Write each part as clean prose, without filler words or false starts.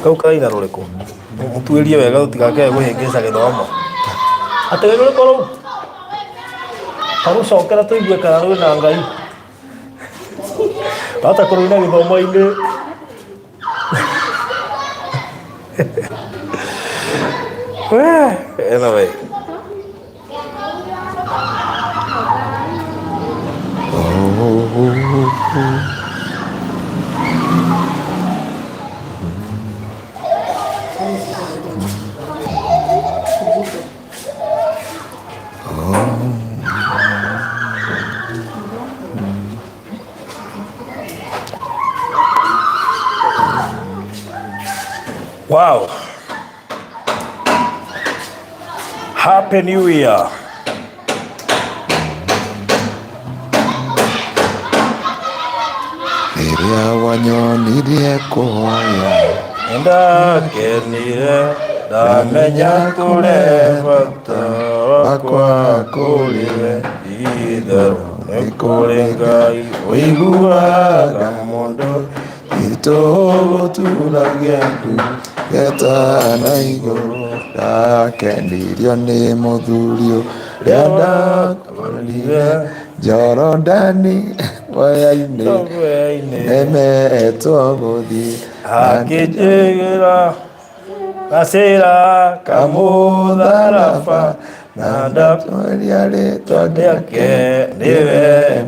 Kau karaina rũrĩkũ? Mũtuĩrie wega tũtigakĩae kũhĩngĩca gĩthomo. Atĩ wĩ rũrĩkũ rũu? Ta rũcokera tũigue kana rwĩna Ngai. Wahota kũrũina gĩthomo-inĩ. Anyway. Wow. Happy New Year. Rĩrĩa wanyonirie kũhoya Nĩndakenire ndamenya kũrĩ bata wakwa kũrĩ we itherũ nĩ kũrĩ Ngai ũiguaga mũndũ Itũgũturagia ndu getana igũrũ ndakenirio nĩ mũthuri ũrĩa ndakorire Jorodani guoya-inĩ nemetwo gũthiĩ Akĩnjĩra gacĩra kamũtharaba na ndatwaria rĩtwa rĩake nĩwe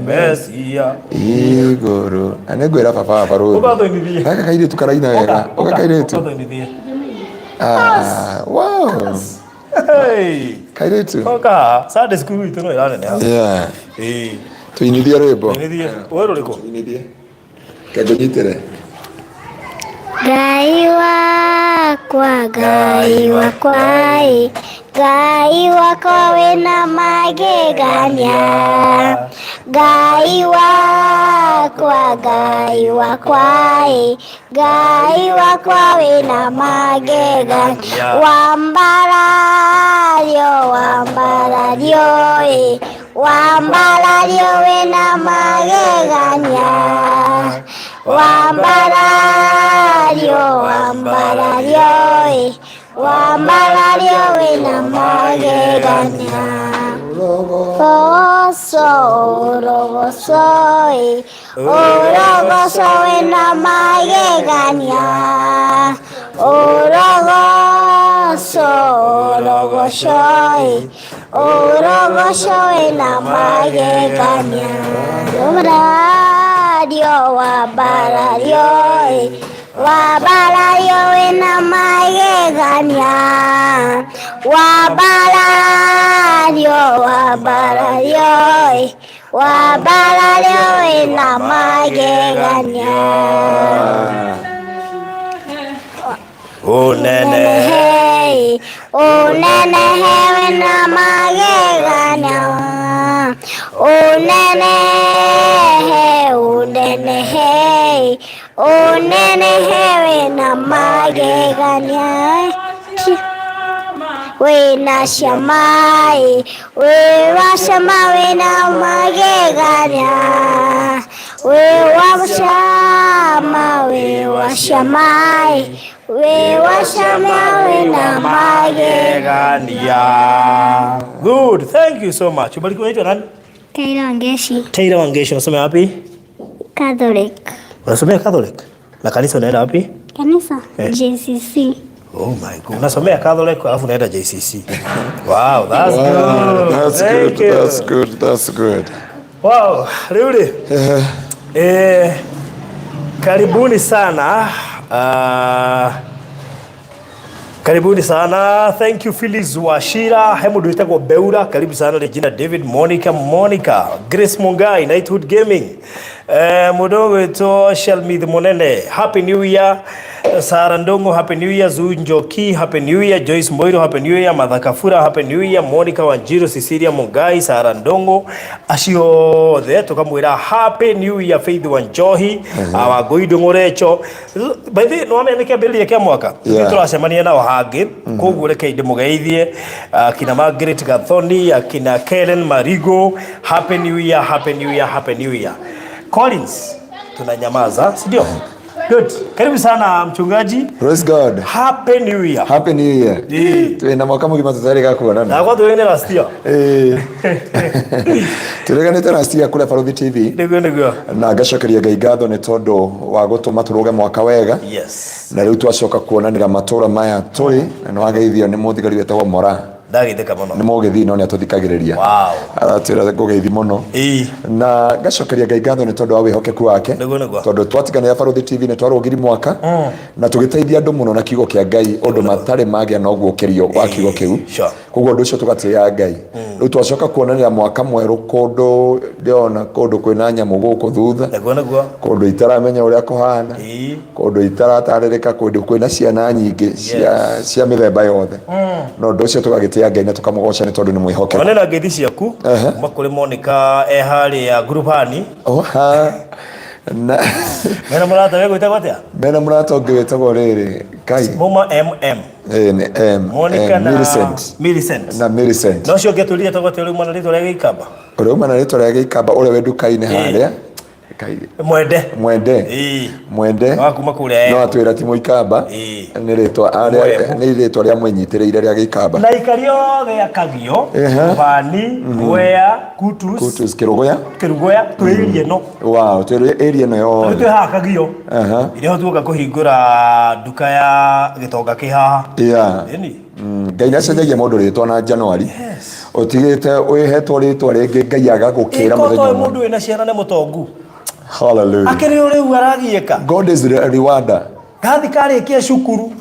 Mesia. Igũrũ na nĩ ngwĩra baba wa barũthi. Ũka tũinithie. Gaka kairĩtu karaina wega. Ũka kairĩtu. Ũka tũinithie. Ah, wow. Hey. Kairĩtu. Ũka Sunday school itũ no ĩraneneha. Yeah. Ĩĩ. Tũinithie rwĩmbo. Tũinithie. Ũĩ rũrĩkũ? Tũinithie. Reke ngũnyitĩre. Ngai wakwa, Ngai wakwa, ĩ, Ngai wakwa wĩna magegania. Ngai wakwa, Ngai wakwa, ĩ, Ngai wakwa wĩna magegania. Wambarario, wambarario, ĩ, Wambarario wĩna magegania. Wambarario, wambarario, ĩ, wambarario wĩna magegania. Ũrogoco, ũrogoco, ĩ, ũrogoco wĩna magegania. Ũrogoco, ũrogoco, ĩ, Ũrogoco wĩna magegania. Wambarario, wambarario, ĩ, wambarario wĩna magegania. Wambarario, wambarario, ĩ, wambarario wĩna magegania. Ũnenehe. Unenehe wĩna magegania. Unenehe, unenehe, unenehe wĩna magegania. Wĩna ciama, wĩ wa ciama wĩna magegania. Wĩ wa ciama, wĩ wa ciama, wĩ wa ciama wĩna magegania. Good. Thank you so much. Ubarikiwe. Unaitwa nani? Taylor Wangeshi. Taylor Wangeshi, unasomea wapi? Catholic. Unasomea Catholic? Na kanisa unaenda wapi? Kanisa Eh. JCC. Oh my God. Unasomea Catholic alafu unaenda JCC. Wow, that's Wow, good. that's Thank good, you. that's good, that's good. Wow, rĩu rĩ eh, karibuni sana karibuni sana. Thank you Phyllis Washira, he mũndũ wĩtagwo Beura, karibu sana Regina David, Monica Monica, Grace Mungai, Knighthood Gaming, eh, mũndũ ũgwĩtwo Shelmith Munene, Happy New Year. Sara Ndongo, Happy New Year. Zu Njoki, Happy New Year. Joyce Moiro, Happy New Year. Martha Kafura, Happy New Year. Monica Wanjiru, Cecilia Mungai, Sara Ndongo, acio othe tukamwira Happy New Year. Faith Wanjohi, Wangũi Ndung'ũrecho. By the way, nĩwamenya nĩ kĩambĩrĩria kĩa mwaka? Yeah. Tũracemania nao hangĩ, koguo reke ndĩmũgeithie akina Margaret Gathoni, akina Karen Marigo, Happy New Year, Happy New Year, Happy New Year. Collins, tunanyamaza, si ndio? Good. Karibu sana mchungaji. Praise God. Happy New Year. Happy New Year. Ĩĩ. Twĩna mwaka mũgima tũtarĩ kuonana. Ndakwa twĩne last year. Ĩĩ. Tũreganĩte last year kũrĩa Barũthi TV Nĩguo nĩguo. na ngacokeria Ngai ngatho nĩ tondũ wa gũtũma tũrũge mwaka wega. Yes. Na rĩu twacoka kuonanĩra matũra maya tũrĩ na nĩ wageithio nĩ mũthigari wĩtagwo Mora. Ndagithĩka mũno. Nĩ mũgĩthii no nĩ atũthikagĩrĩria. Wow. Aratwĩra ngũgeithi mũno. Ĩĩ. Na ngacokeria Ngai ngatho nĩ tondũ wa wĩhokeku wake. Nĩguo nĩguo. Tondũ twatiganĩra Barũthi TV nĩ twarũgiri mwaka na tũgĩteithia andũ mũno na kiugo kĩa Ngai ũndũ matarĩ magĩa na ũguũkĩrio wa kiugo kĩu. Sure. Koguo ũndũ ũcio tũgatĩĩa Ngai. Rĩu twacoka kuonanĩra mwaka mwerũ kũndũ ndĩrona kũndũ kwĩna nyamũ gũkũ thutha, Nĩguo nĩguo. kũndũ itaramenya ũrĩa kũhana, Ĩĩ. kũndũ itaratarĩrĩka, kũndũ kwĩna ciana nyingĩ cia cia mĩthemba yothe. Na ũndũ ũcio tũgagĩtĩĩa Ngai na tũkamũgoca nĩ tondũ nĩ mwĩhokeku. One na ngeithi ciaku kuma kũrĩ Monica e harĩa Ngurubani. Oha. Na Mena mũrata wegwĩtagwo atĩa? mena mũrata ũngĩ wĩtagwo rĩrĩ Kai. Muma MM. Eh, nĩ M, Monica M, na Millicent. Millicent. Na Millicent. Na ũcio ũngĩ atwĩrire etagwo atĩa ũrĩa uma na rĩtwa rĩa Gĩikamba? Ũrĩa uma na rĩtwa rĩa Gĩikamba ũrĩa wĩ nduka-inĩ harĩa. Kai. Mwende. Mwende. Ĩĩ. Mwende. Wa kuma kũrĩa No atwĩra ti Mũikamba. Ĩĩ. Nĩ rĩtwa arĩa Mwembu. nĩ rĩtwa rĩa mwĩnyitĩrĩire rĩa Gĩikamba. Na aikari othe a Kagio, Ehe. Bani, Mwea, Kutus, Kutus Kĩrũgũya. Kĩrũgũya, twĩ area ĩno. Wow, twĩ area ĩno Rĩu yothe. twĩ haha Kagio. Aha. Ĩrĩa tuoka kũhingũra nduka ya gĩtonga kĩ haha. Yeah. Ĩni. Ngai nĩ acenjagia mũndũ rĩtwa na January. Ũtigĩte wĩhetwo rĩtwa rĩngĩ Ngai agagũkĩra Ĩko mũthenya toĩ ũmwe. mũndũ wĩna ciana nĩ mũtongu. Hallelujah. Akĩrĩ o rĩu aragiĩka. God is the rewarder. Gathi karĩkia cukuru.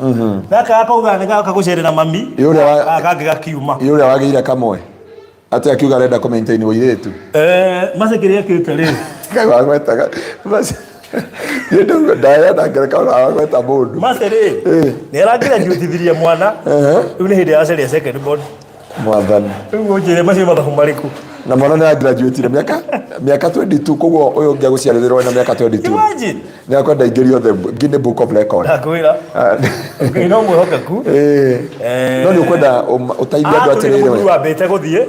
Gaka gakauga nĩ gaka gũcerera mami. Ĩ ũrĩa wa- Gaka kangĩ gakiuma. Ĩ ũrĩa wagĩire kamwe. Atĩ akiuga arenda kũ maintain ũirĩtu. Mace kĩrĩa ekĩte rĩ. Ngai wagwetaga. Mace. Niĩ ndauga ndaheana ngerekano wagweta mũndũ. Mace rĩ. Ĩ. Nĩ aragraduatithirie mwana. Rĩu nĩ hĩndĩ aracaria second born. Mwathani. Rĩu ũnjĩre macio mathabu marĩkũ? Na mwana nĩ agraduatire mĩaka mĩaka 22 koguo ũyũ ũngĩ agũciarĩrĩrwo ena mĩaka 22. Imagine. Nĩ akwenda aingĩrio the Guinness Book of Record. Ndakwĩra. Ngai no mwĩhokeku. Ĩĩ. No nĩ ũkwenda ũteithie andũ Atũrĩ atĩrĩrĩ mũthuri we. wambĩte gũthiĩ.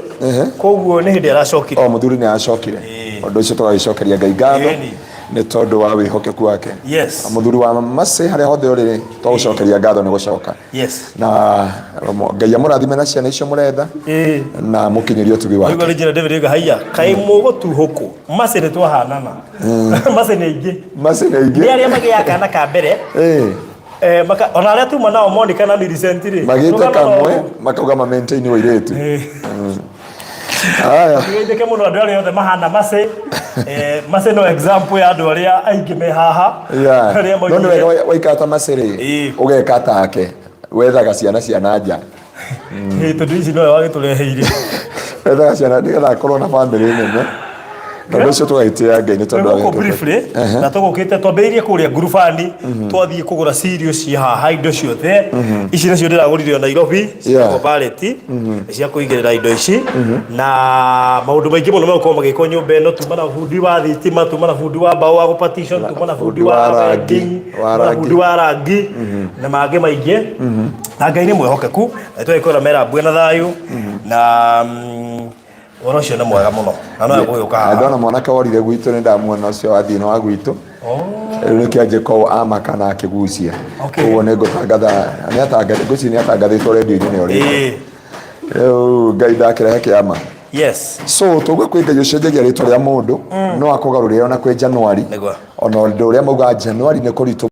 Koguo nĩ hĩndĩ aracokire. O mũthuri nĩ acokire. Ũndũ ũcio tũgagĩcokeria Ngai ngatho Ĩni. nĩ tondũ wa wĩhokeku wake. Yes. Mũthuri wa Mercy harĩa hothe ũrĩ twagũcokeria ngatho nĩ gũcoka. Yes. Na Ngai amũrathime na ciana icio mũretha Ĩĩ. na mũkinyĩrie ũtugi wake. Ũigua rĩnjĩra David oiga haiya kaĩ mũgũtuhũkwo Mercy nĩ twahanana. Mercy nĩ aingĩ. Mercy nĩ Nĩ aingĩ. arĩa magĩaga kana ka mbere. Ĩĩ. Ona arĩa tuma nao Monica na Millicent rĩ. Magĩte rũgano no kamwe rũu. makauga ma maintain ũirĩtu. Ĩĩ. Haya. Tũgeithĩke mũno andũ arĩa othe mahana Mercy. Mercy no example ya andũ arĩa aingĩ me haha. Yeah. Arĩa No nĩ moigire. wega waikara ta Mercy rĩ Ĩĩ. ũgeka take wethaga ciana cia na nja. Ĩĩ, tondũ ici nowe wagĩtũreheire. Wethaga ciana nĩgetha akorwo na bamĩrĩ nene. Na ũndũ ũcio tũgagĩtĩĩa Ngai nĩ tondũ wa Gũkũ wĩhokeku. briefly na tũgũkĩte twambĩrĩirie kũrĩa ngurubani twathiĩ kũgũra cereal ciĩ haha indo ciothe ici nacio ndĩragũrire o Nairobi Yeah. ciĩtagwo bareti cia kũigĩrĩra indo ici na maũndũ maingĩ mũno megũkorwo magĩkwo nyũmba ĩno tuma na bundi wa thitima tuma na bundi wa mbaũ wa gũ-partition tuma na bundi wa wa rangi, welding wa tuma na rangi. bundi wa rangi na mangĩ maingĩ na Ngai nĩ mwĩhokeku na tũgĩkwĩra mera mbue na thayũ na ũhoro ũcio nĩ mwega mũno na no egũgĩũka Na haha. ndona mwanake worire gwitũ nĩ ndamuona ũcio wathiĩ wa gwitũ. Rĩu nĩkĩo anjĩko amaka na akĩgucia. Okay. Koguo nĩ ngũtangatha nĩ atangathĩtwo ngwĩciria nĩ atangathĩtwo redio-inĩ nĩ ũrĩte. Ĩĩ. Rĩu Ngai ndakĩrehe kĩama. Yes. So tũguo kwĩ Ngai ũcenjagia rĩtwa rĩa mũndũ no akũgarũrĩra ona kwĩ January. Nĩguo. Ona ũndũ ũrĩa maugaga January nĩ kũritũ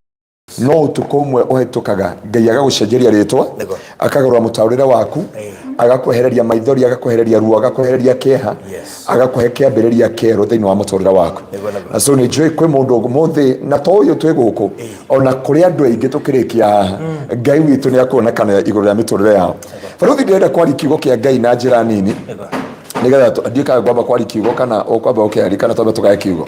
no ũtukũ ũmwe ũhetũkaga Ngai agagũcenjeria rĩtwa Nĩguo. akagarũra mũtaũrĩre waku agakwehereria maithori agakwehereria ruo agakwehereria kĩeha Yes. agakũhe kĩambĩrĩria kĩerũ thĩinĩ wa mũtũrĩre waku. Nĩguo, nĩguo. Na so nĩ njũĩ kwĩ mũndũ ũmũthĩ na to ũyũ twĩ gũkũ ona kũrĩ andũ aingĩ tũkĩrĩkia haha Ngai witũ nĩ akuonekana igũrũ rĩa mĩtũrĩre yao. Barũthi ndĩrenda kwaria kiugo kĩa Ngai na njĩra nini nĩgetha ndiũĩ kana ngwamba kwaria kiugo kana ũkwamba ũkĩaria kana twambe tũgae kiugo.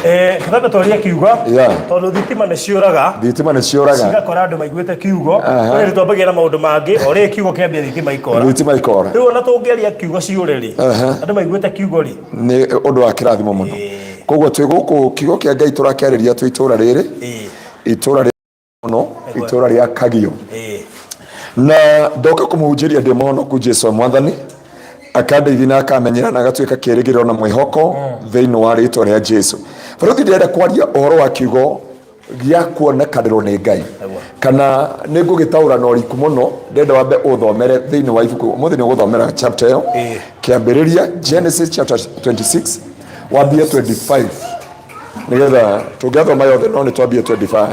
Twambe twarie kiugo Yeah. tondũ thitima nĩ ciũraga Thitima nĩ ciũraga. cigakora andũ maiguĩte kiugo rĩrĩ twambagia na maũndũ mangĩ o rĩrĩ kiugo kĩambia thitima ikora. Thitima ikora. Rĩu ona tũngĩaria kiugo ciũre rĩ andũ maiguĩte kiugo rĩ Nĩ ũndũ wa kĩrathimo mũno. Koguo twĩ gũkũ kiugo kĩa Ngai tũrakĩarĩria twĩ itũra rĩrĩ. Itũra rĩ mũno itũra rĩa Kagio. Na ndoka kũmũhunjĩria ndĩ mũhonoku Jesu wa Mwathani akandeithia na akamenyera na agatuĩka kĩĩrĩgĩrĩro na mwĩhoko thĩinĩ wa rĩtwa rĩa Jesu. Barũthi ndĩrenda kwaria ũhoro wa kiugo Gĩa kuonekanĩrwo nĩ Ngai. Kana nĩ ngũgĩtaũra na ũriku mũno, ndĩrenda wambe ũthomere thĩinĩ wa ibuku. Ũmũthĩ nĩ ũgũthomera chapter ĩyo. Kĩambĩrĩria, Genesis chapter 26, wambie 25, nĩgetha tũngĩathoma yothe, no nĩ twambie 25.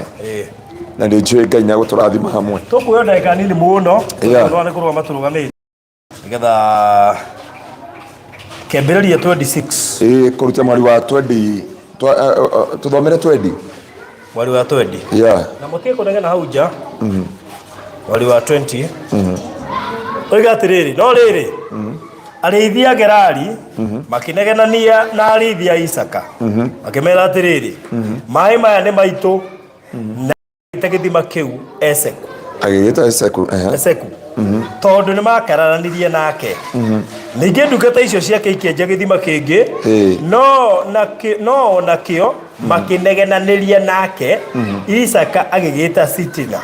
Na nĩ njũĩ Ngai nĩ agũtũrathima hamwe. Tũkuoya ndagĩka nini mũno. Tondũ nĩ kũrũgama tũrũgamĩte nĩgetha kĩambĩrĩria 26. Ĩĩ, kũruta mweri wa 20, tũthomere 20. Mweri wa 20. Na mũtige kũnegena hau nja. Mweri wa 20 oiga atĩrĩrĩ, no rĩrĩ, arĩithi a Gerari makĩnegenania na arĩithi a Isaka, makĩmera atĩrĩrĩ, maĩ maya nĩ maitũ. Na agĩta gĩthima kĩu Eseku. Agĩgĩta Eseku, ehe. Eseku, tondũ nĩ makararanirie nake. Ningĩ ndungata icio ciake ikĩenja gĩthima kĩngĩ, no nakĩo makĩnegenanĩria nake. Isaka agĩgĩta Sitina.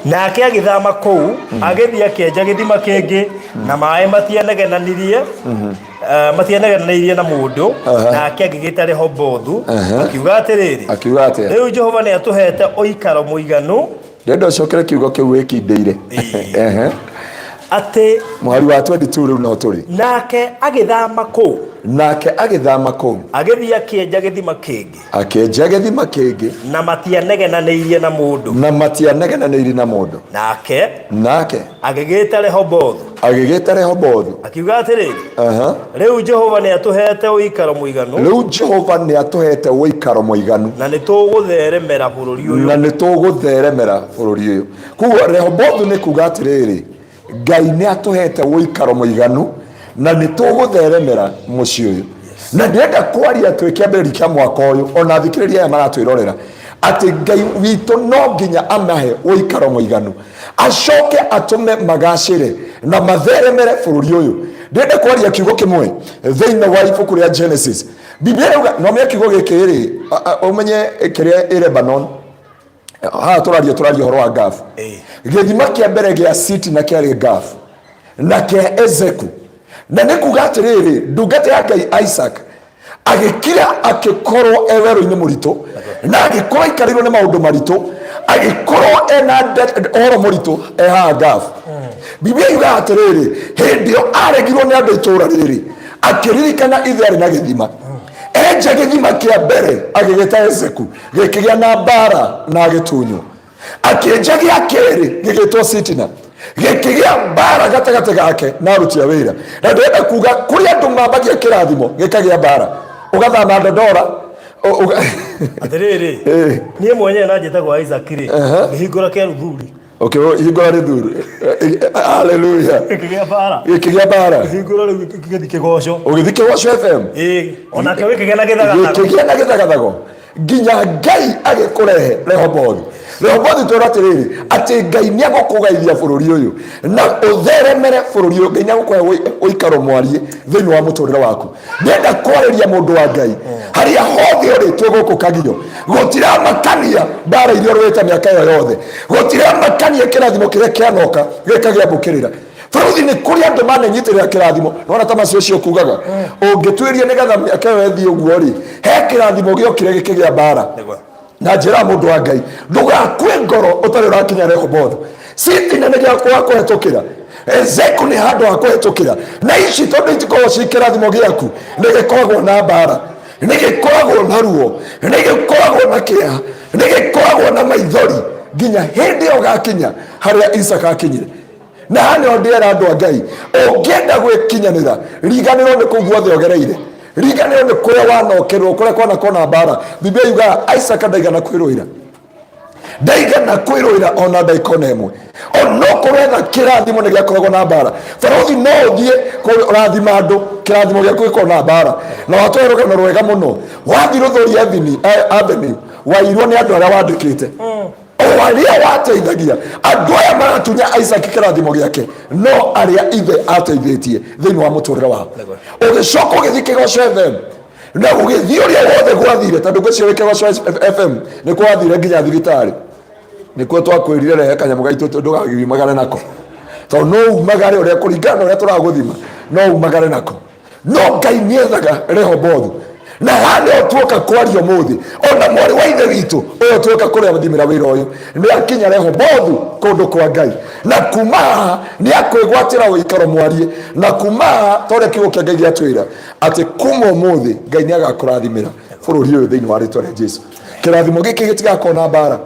Nake agĩthama kũu, agĩthiĩ akĩenja gĩthima kĩngĩ, na maĩ matianegenanĩirie na mũndũ. Nake agĩgĩta Rehobothu, akiuga atĩrĩrĩ, Akiuga atĩa? Rĩu Jehova nĩ atũheete ũikaro mũiganu. Ndĩrenda ũcokere kiugo kĩu wĩkindĩire. Atĩ Mũhari wa 22 rĩu no tũrĩ. Nake agĩthama kũu, Nake agĩthama kũu, agĩthiĩ akĩenja gĩthima kĩngĩ, akĩenja gĩthima kĩngĩ, na matianegenanĩirie na mũndũ. Na matianegenanĩirie na mũndũ. Nake Nake agĩgĩta Rehobothu, agĩgĩta Rehobothu, akiuga atĩrĩrĩ, rĩu Jehova nĩ atũheete ũikaro mũiganu, Rĩu Jehova nĩ atũhete ũikaro mũiganu, na nĩ tũgũtheremera bũrũri ũyũ. Na nĩ tũgũtheremera bũrũri ũyũ. Koguo Rehobothu nĩ kuga atĩrĩrĩ, Ngai nĩ atũhete ũikaro mũiganu na nĩ tũgũtheremera mũciĩ ũyũ. Na ndĩrenda kwaria twĩ kĩambĩrĩria kĩa mwaka ũyũ, ona athikĩrĩria aya maratwĩrorera, atĩ Ngai witũ no nginya amahe ũikaro mũiganu, acoke atũme magacĩre na matheremere bũrũri ũyũ. Ndĩrenda kwaria kiugo kĩmwe thĩinĩ wa ibuku rĩa Genesis. Biblia ĩrauga, no menya kiugo gĩkĩ rĩ, ũmenye kĩrĩa ĩ Lebanon. Haha tũraria ũhoro wa Gaf. Gĩthima kĩa mbere gĩa City na kĩarĩ Gaf na kĩa Ezeku. Na nĩ kuga atĩrĩrĩ, ndungata ya Ngai Isaac agĩkira akĩkorwo e werũ-inĩ mũritũ, na agĩkorwo aikarĩirwo nĩ maũndũ maritũ, agĩkorwo ena ũhoro mũritũ e haha Gaf. Biblia yugaga atĩrĩrĩ, hĩndĩ ĩyo aregirwo nĩ andũ itũũra rĩrĩ, akĩririkana ithe arĩ na gĩthima. Enja gĩthima kĩa mbere agĩgĩta Ezeku, gĩkĩgĩa na mbara na agĩtunywo. Akĩenja gĩa kerĩ gĩgĩtwo Sitina, gĩkĩgĩa mbara gatagatĩ gake na aruti a wĩra. Na ndĩrenda kuga kũrĩ andũ mambagia kĩrathimo gĩkagĩa mbara, ũgathama Ndondora. Atĩrĩrĩ, niĩ mwenyewe na njĩtagwo Isaac rĩ, ngĩhingũra kĩa Ruthuri. Ũkĩhingũra rĩthuri, haleluya. Gĩkĩgĩa mbara. Gĩkĩgĩa mbara. Ngĩhingũra rĩu gĩgĩthiĩ Kĩgoco. Ũgĩthiĩ Kĩgoco FM. Ĩĩ, onake gĩkĩgĩa na gĩthagathago. Gĩkĩgĩa na gĩthagathago nginya Ngai agĩkũrehe Rehobothu. Rehobothu twĩra atĩrĩrĩ, atĩ Ngai nĩ agũkũgaithia bũrũri ũyũ na ũtheremere bũrũri ũyũ. Ngai nĩ agũkũhe ũikaro mwariĩ thĩinĩ wa mũtũrĩre waku. Ndĩrenda kwarĩria mũndũ wa Ngai harĩa hothe ũrĩ. Twĩ gũkũ Kagio, gũtiramakania mbara iria ũrũĩte mĩaka ĩyo yothe, gũtiramakania kĩrathimo kĩrĩa kĩanoka gĩkagĩa mbũkĩrĩra. Bũrũri nĩ kũrĩ andũ manenyitĩrĩra kĩrathimo, nona ta macio ũcio kugaga ũngĩtuĩria nĩgetha mĩaka ĩyo ĩthiĩ ũguo rĩ, he kĩrathimo gĩokire gĩkĩgĩa mbara. Na njĩra mũndũ wa Ngai, ndũgakue ngoro ũtarĩ ũrakinya Rehobothu. City nene gĩa kwa kũhetũkĩra, Ezeku nĩ handũ ha kũhetũkĩra. Na ici tondũ itikoragwo ci kĩrathimo gĩaku, nĩ gĩkoragwo na mbara, nĩ gĩkoragwo na ruo, nĩ gĩkoragwo na kĩeha, nĩ gĩkoragwo na maithori, nginya hĩndĩ ĩyo gakinya harĩa Isaka akinyire. Na haha nĩho ndĩrera andũ a Ngai, ũngĩenda gwĩkinyanĩra, riganĩrwo nĩ kũu guothe ũgereire, riganĩrwo nĩ kũrĩa wanokerwo, kũrĩa kwanakona mbara. Biblia yugaga Isaka ndaigana kwĩrũĩra, ndaigana kwĩrũĩra ona ndagĩka ona ĩmwe, onokorwo etha kĩrathimo nĩ gĩakoragwo na mbara. Barothi no ũthiĩ ũrathima andũ, kĩrathimo gĩaku gĩkorwo na mbara. Na watũhe rũgano rwega mũno, wathiĩ Rũthũri Avenue, wairwo nĩ andũ arĩa wandĩkĩte, o arĩa wateithagia. Andũ aya maratunya Isaac kĩrathimo gĩake, no arĩa ithe ateithĩtie thĩinĩ wa mũtũrĩre wao. Ũgĩcoka ũgĩthiĩ Kĩgoco FM, na ũgĩthiĩ ũrĩa wothe gwathire, tondũ ngwĩciria wĩ Kĩgoco FM nĩ kwathire nginya thibitarĩ. Nĩkuo twakwĩrire rehe kanyamũ gaitũ ndũgagiumagare nako, tondũ no umagare ũrĩa kũringana na ũrĩa tũragũthima, no umagare nako. No Ngai nĩethaga Rehobothu. Na haha nĩho tuoka kwaria ũmũthĩ, ona mwarĩ wa ithe witũ ũyũ tuoka kũrathimĩra wĩra ũyũ nĩ akinya Rehobothu kũndũ kwa Ngai, na kuma haha nĩ akwĩgwatĩra ũikaro mwarie, na kuma haha ta ũrĩa kiugo kĩa Ngai gĩatwĩra atĩ kuma ũmũthĩ Ngai nĩ agakũrathimĩra bũrũri ũyũ thĩinĩ wa rĩtwa rĩa Jesu. Kĩrathimo gĩkĩ gĩtigakorwo na mbara,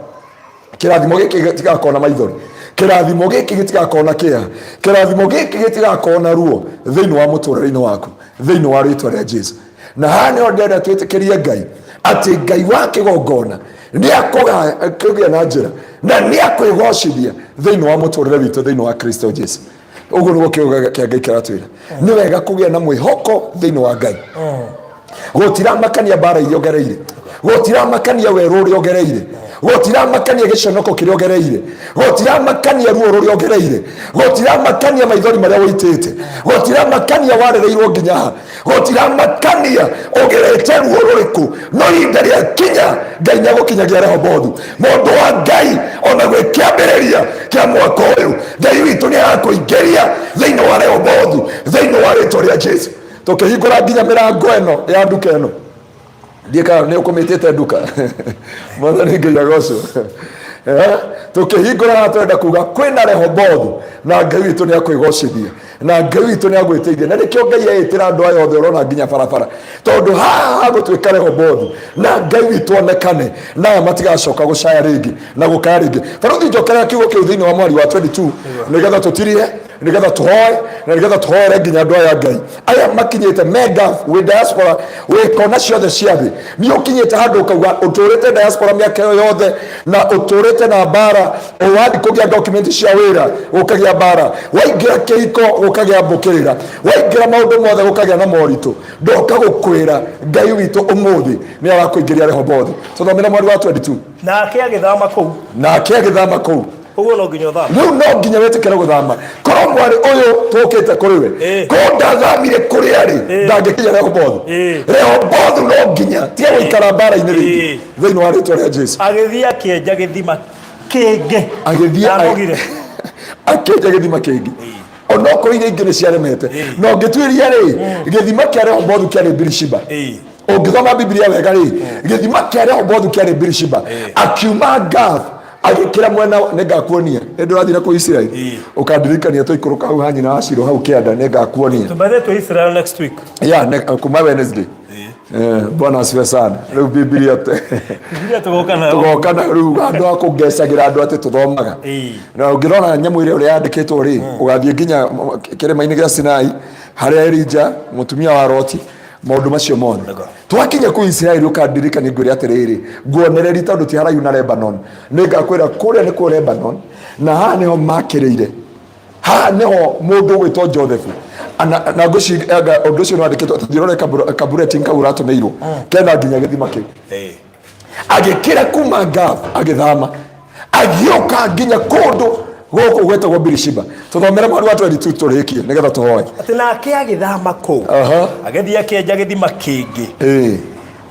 kĩrathimo gĩkĩ gĩtigakorwo na maithori, kĩrathimo gĩkĩ gĩtigakorwo na kĩeha, kĩrathimo gĩkĩ gĩtigakorwo na ruo thĩinĩ wa mũtũrĩre-inĩ waku thĩinĩ wa rĩtwa rĩa Jesu. Na haha nĩho ndĩrenda twĩtĩkĩrie Ngai atĩ Ngai wa kĩgongona nĩ akũgĩa na njĩra na nĩ akwĩgocithia thĩinĩ wa mũtũrĩre witũ thĩinĩ wa Kristo Jesu. Ũguo nĩguo kiugo kĩa Ngai kĩratwĩra. Nĩ wega kũgĩa na mwĩhoko thĩinĩ wa Ngai. Gũtiramakania mbara iria ũgereire, gũtiramakania werũ ũrĩa ũgereire, gũtiramakania gĩconoko kĩrĩa ũgereire, gũtiramakania ruo rũrĩa ũgereire, gũtiramakania maithori marĩa ũitĩte, gũtiramakania warereirwo nginya ha, gũtiramakania ũgerete ruo rũrĩkũ, no ihinda rĩa kinya Ngai nĩ agũkinyagia Rehobothu. Mũndũ wa Ngai, ona gwĩ kĩambĩrĩria kĩa mwaka ũyũ, Ngai witũ nĩ arakũingĩria thĩinĩ wa Rehobothu thĩinĩ wa rĩtwa rĩa Jesu. Tũkĩhingũra nginya mĩrango ĩno ya nduka ĩno, ndiĩ kana nĩ ũkũmĩtĩte nduka, Mwathani Ngai agocwo. Tũkĩhingũra haha tũrenda kuga kwĩna Rehobothu na Ngai witũ nĩ akwĩgocithia na Ngai witũ nĩ agwĩteithia, na nĩkĩo Ngai eĩtĩra andũ aya othe ũrona nginya barabara, tondũ haha hagũtuĩka Rehobothu na Ngai witũ onekane, na aya matigacoka gũcaya rĩngĩ na gũkaya rĩngĩ. Baruthi, njokerera kiugo kĩu thĩinĩ wa mweri wa 22 nĩgetha tũtirie, nĩgetha tũhoe, na nĩgetha tũhoere nginya andũ aya Ngai aya makinyĩte me Gulf, wĩ diaspora, wĩ kona ciothe cia thĩ. Nĩ ũkinyĩte handũ ũkauga ũtũrĩte diaspora mĩaka ĩyo yothe na ũtũrĩte na mbara, wathiĩ kũgĩa document cia wĩra gũkagĩa mbara, waingĩra kĩhiko gũkagĩa mbũkĩrĩra, waingĩra maũndũ mothe gũkagĩa na moritũ. Ndoka gũkwĩra Ngai witũ ũmũthĩ nĩ arakũingĩria Rehobothu. Tũthomere mweri wa 22. Nake agĩthama kũu. Nake agĩthama kũu. Ũguo no nginya ũthame. Rĩu no nginya wĩtĩkĩre gũthama. Korwo mwarĩ ũyũ tũkĩte kũrĩ we, korwo ndathamire kũrĩa rĩ, ndangĩkinya Rehobothu. Rehobothu no nginya tiga gũikara mbara-inĩ rĩngĩ thĩinĩ wa rĩtwa rĩa Jesu. Agĩthiĩ akĩenja gĩthima kĩngĩ. Agĩthiĩ Ndanogire. akĩenja gĩthima kĩngĩ. Onokorwo iria ingĩ nĩ ciaremete, na ũngĩtuĩria rĩ, gĩthima kĩa Rehobothu kĩarĩ Birishiba. Ũngĩthoma Bibilia wega rĩ, gĩthima kĩa Rehobothu kĩarĩ Birishiba. Akiuma Gath agĩkĩra mwena, nĩngakuonia hĩndĩ ũrathire kũu Isiraeli, ũkandirikania tũikũrũka hau ha nyina wa Shilo hau kĩanda, nĩngakuonia. Tumbathe to Israel next week. Yeah, kuma Wednesday. Bwana asifiwe sana. Rĩu Bibilia Bibilia tũgoka nayo. Tũgoka nayo rĩu handũ ha kũngecagĩra andũ atĩ tũthomaga. Na ũngĩrora nyamũ ĩrĩa ũrĩa yandĩkĩtwo rĩ, ũgathiĩ nginya kĩrĩma-inĩ gĩa Sinai harĩa Elija mũtumia wa Loti, maũndũ macio mothe. Twakinya kũu Isiraeli ũkandirikania ngwĩre atĩrĩrĩ, nguonereria tondũ ti haraihu na Lebanon. Nĩngakwĩra kũrĩa nĩkuo Lebanon, na haha nĩho makĩrĩire. Haha nĩho mũndũ ũgwĩtwo Joseph na ngwĩciria anga ũndũ ũcio nĩwandĩkĩtwo, tũthiĩ ũrore kabureti kau ũratũmĩirwo kena nginya gĩthima kĩu. Agĩkĩra kuma Gath agĩthama agĩũka nginya kũndũ gũkũ gwĩtagwo Birishiba. Tũthomere mweri wa 22 tũrĩkie nĩgetha tũhoe. Atĩ nake agĩthama kũu agĩthiĩ akĩenja gĩthima kĩngĩ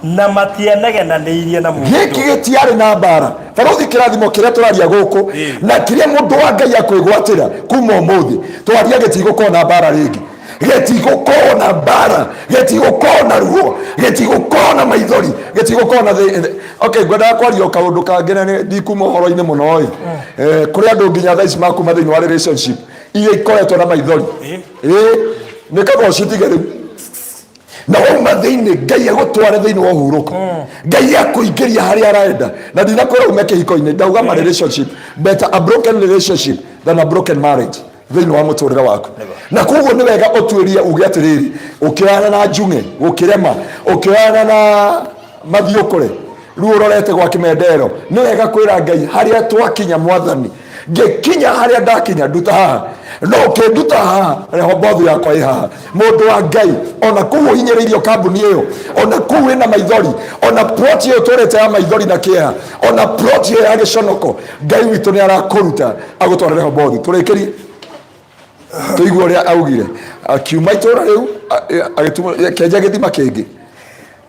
na matianegenanĩirie na mũndũ. Gĩkĩ gĩtiarĩ na mbara. Barothi, kĩrathimo kĩrĩa tũraria gũkũ na kĩrĩa mũndũ wa Ngai akwĩgwatĩra kuma ũmũthĩ, twaria gĩtigũkorwo na mbara rĩngĩ, gĩtigũkorwo na mbara, gĩtigũkorwo na ruo, gĩtigũkorwo na maithori, gĩtigũkorwo na thĩ. Okay, ngwendaga kwaria o kaũndũ kangĩ na ndikuma ũhoro-inĩ mũno ĩ. Kũrĩ andũ nginya thaa ici makuma thĩinĩ wa relationship iria ikoretwo na maithori. Nĩ kaba ũcitige rĩu. Na wauma thĩinĩ, Ngai agũtware thĩinĩ wa ũhurũko, Ngai akũingĩria harĩa arenda. Na ndinakwĩra ume kĩhiko-inĩ, ndauga ma relationship, better a broken relationship than a broken marriage thĩinĩ wa mũtũrĩre waku. Na koguo nĩ wega ũtuĩrie uge atĩrĩrĩ, ũkĩoyana na njung'e gũkĩrema, ũkĩoyana na mathiũkũre, rĩu ũrorete gwa kĩmendero, nĩ wega kwĩra Ngai harĩa twakinya, Mwathani, ngĩkinya harĩa ndakinya, nduta haha, no ũkĩnduta haha, Rehobothu yakwa ĩ haha. Mũndũ wa Ngai, ona kũu ũhinyĩrĩirio kambuni ĩyo, ona kũu wĩna maithori, ona plot ĩyo ũtũrĩte ya maithori na kĩeha, ona plot ĩyo ya gĩconoko, Ngai witũ nĩ arakũruta agũtware Rehobothu. Tũrĩkĩrie tũigue ũrĩa augire akiuma itũra rĩu, agĩkenja gĩthima kĩngĩ.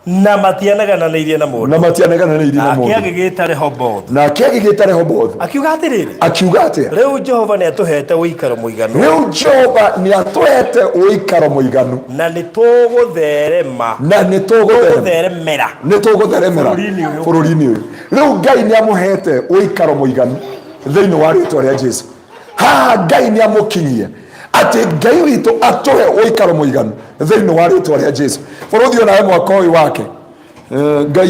Na matianegananĩirie na mũndũ. Na matianegananĩirie na Nake mũndũ. Agĩgĩta Rehobothu. Nake agĩgĩta Rehobothu. Akiuga atĩrĩrĩ, Akiuga atĩa? Rĩu Jehova nĩ atũheete ũikaro mũiganu. Rĩu Jehova nĩ atũhete ũikaro mũiganu. Na nĩ tũgũtherema. Na nĩ tũgũtheremera. Nĩ tũgũtheremera bũrũri-inĩ ũyũ. Bũrũri-inĩ ũyũ. Rĩu Ngai nĩ amũhete ũikaro mũiganu thĩinĩ wa rĩtwa rĩa Jesu. Haha Ngai nĩ amũkinyie atĩ Ngai witũ atũhe ũikaro mũiganu thĩinĩ wa rĩtwa rĩa Jesu. Bũrũthi onawe mwaka ũyũ wake, Ngai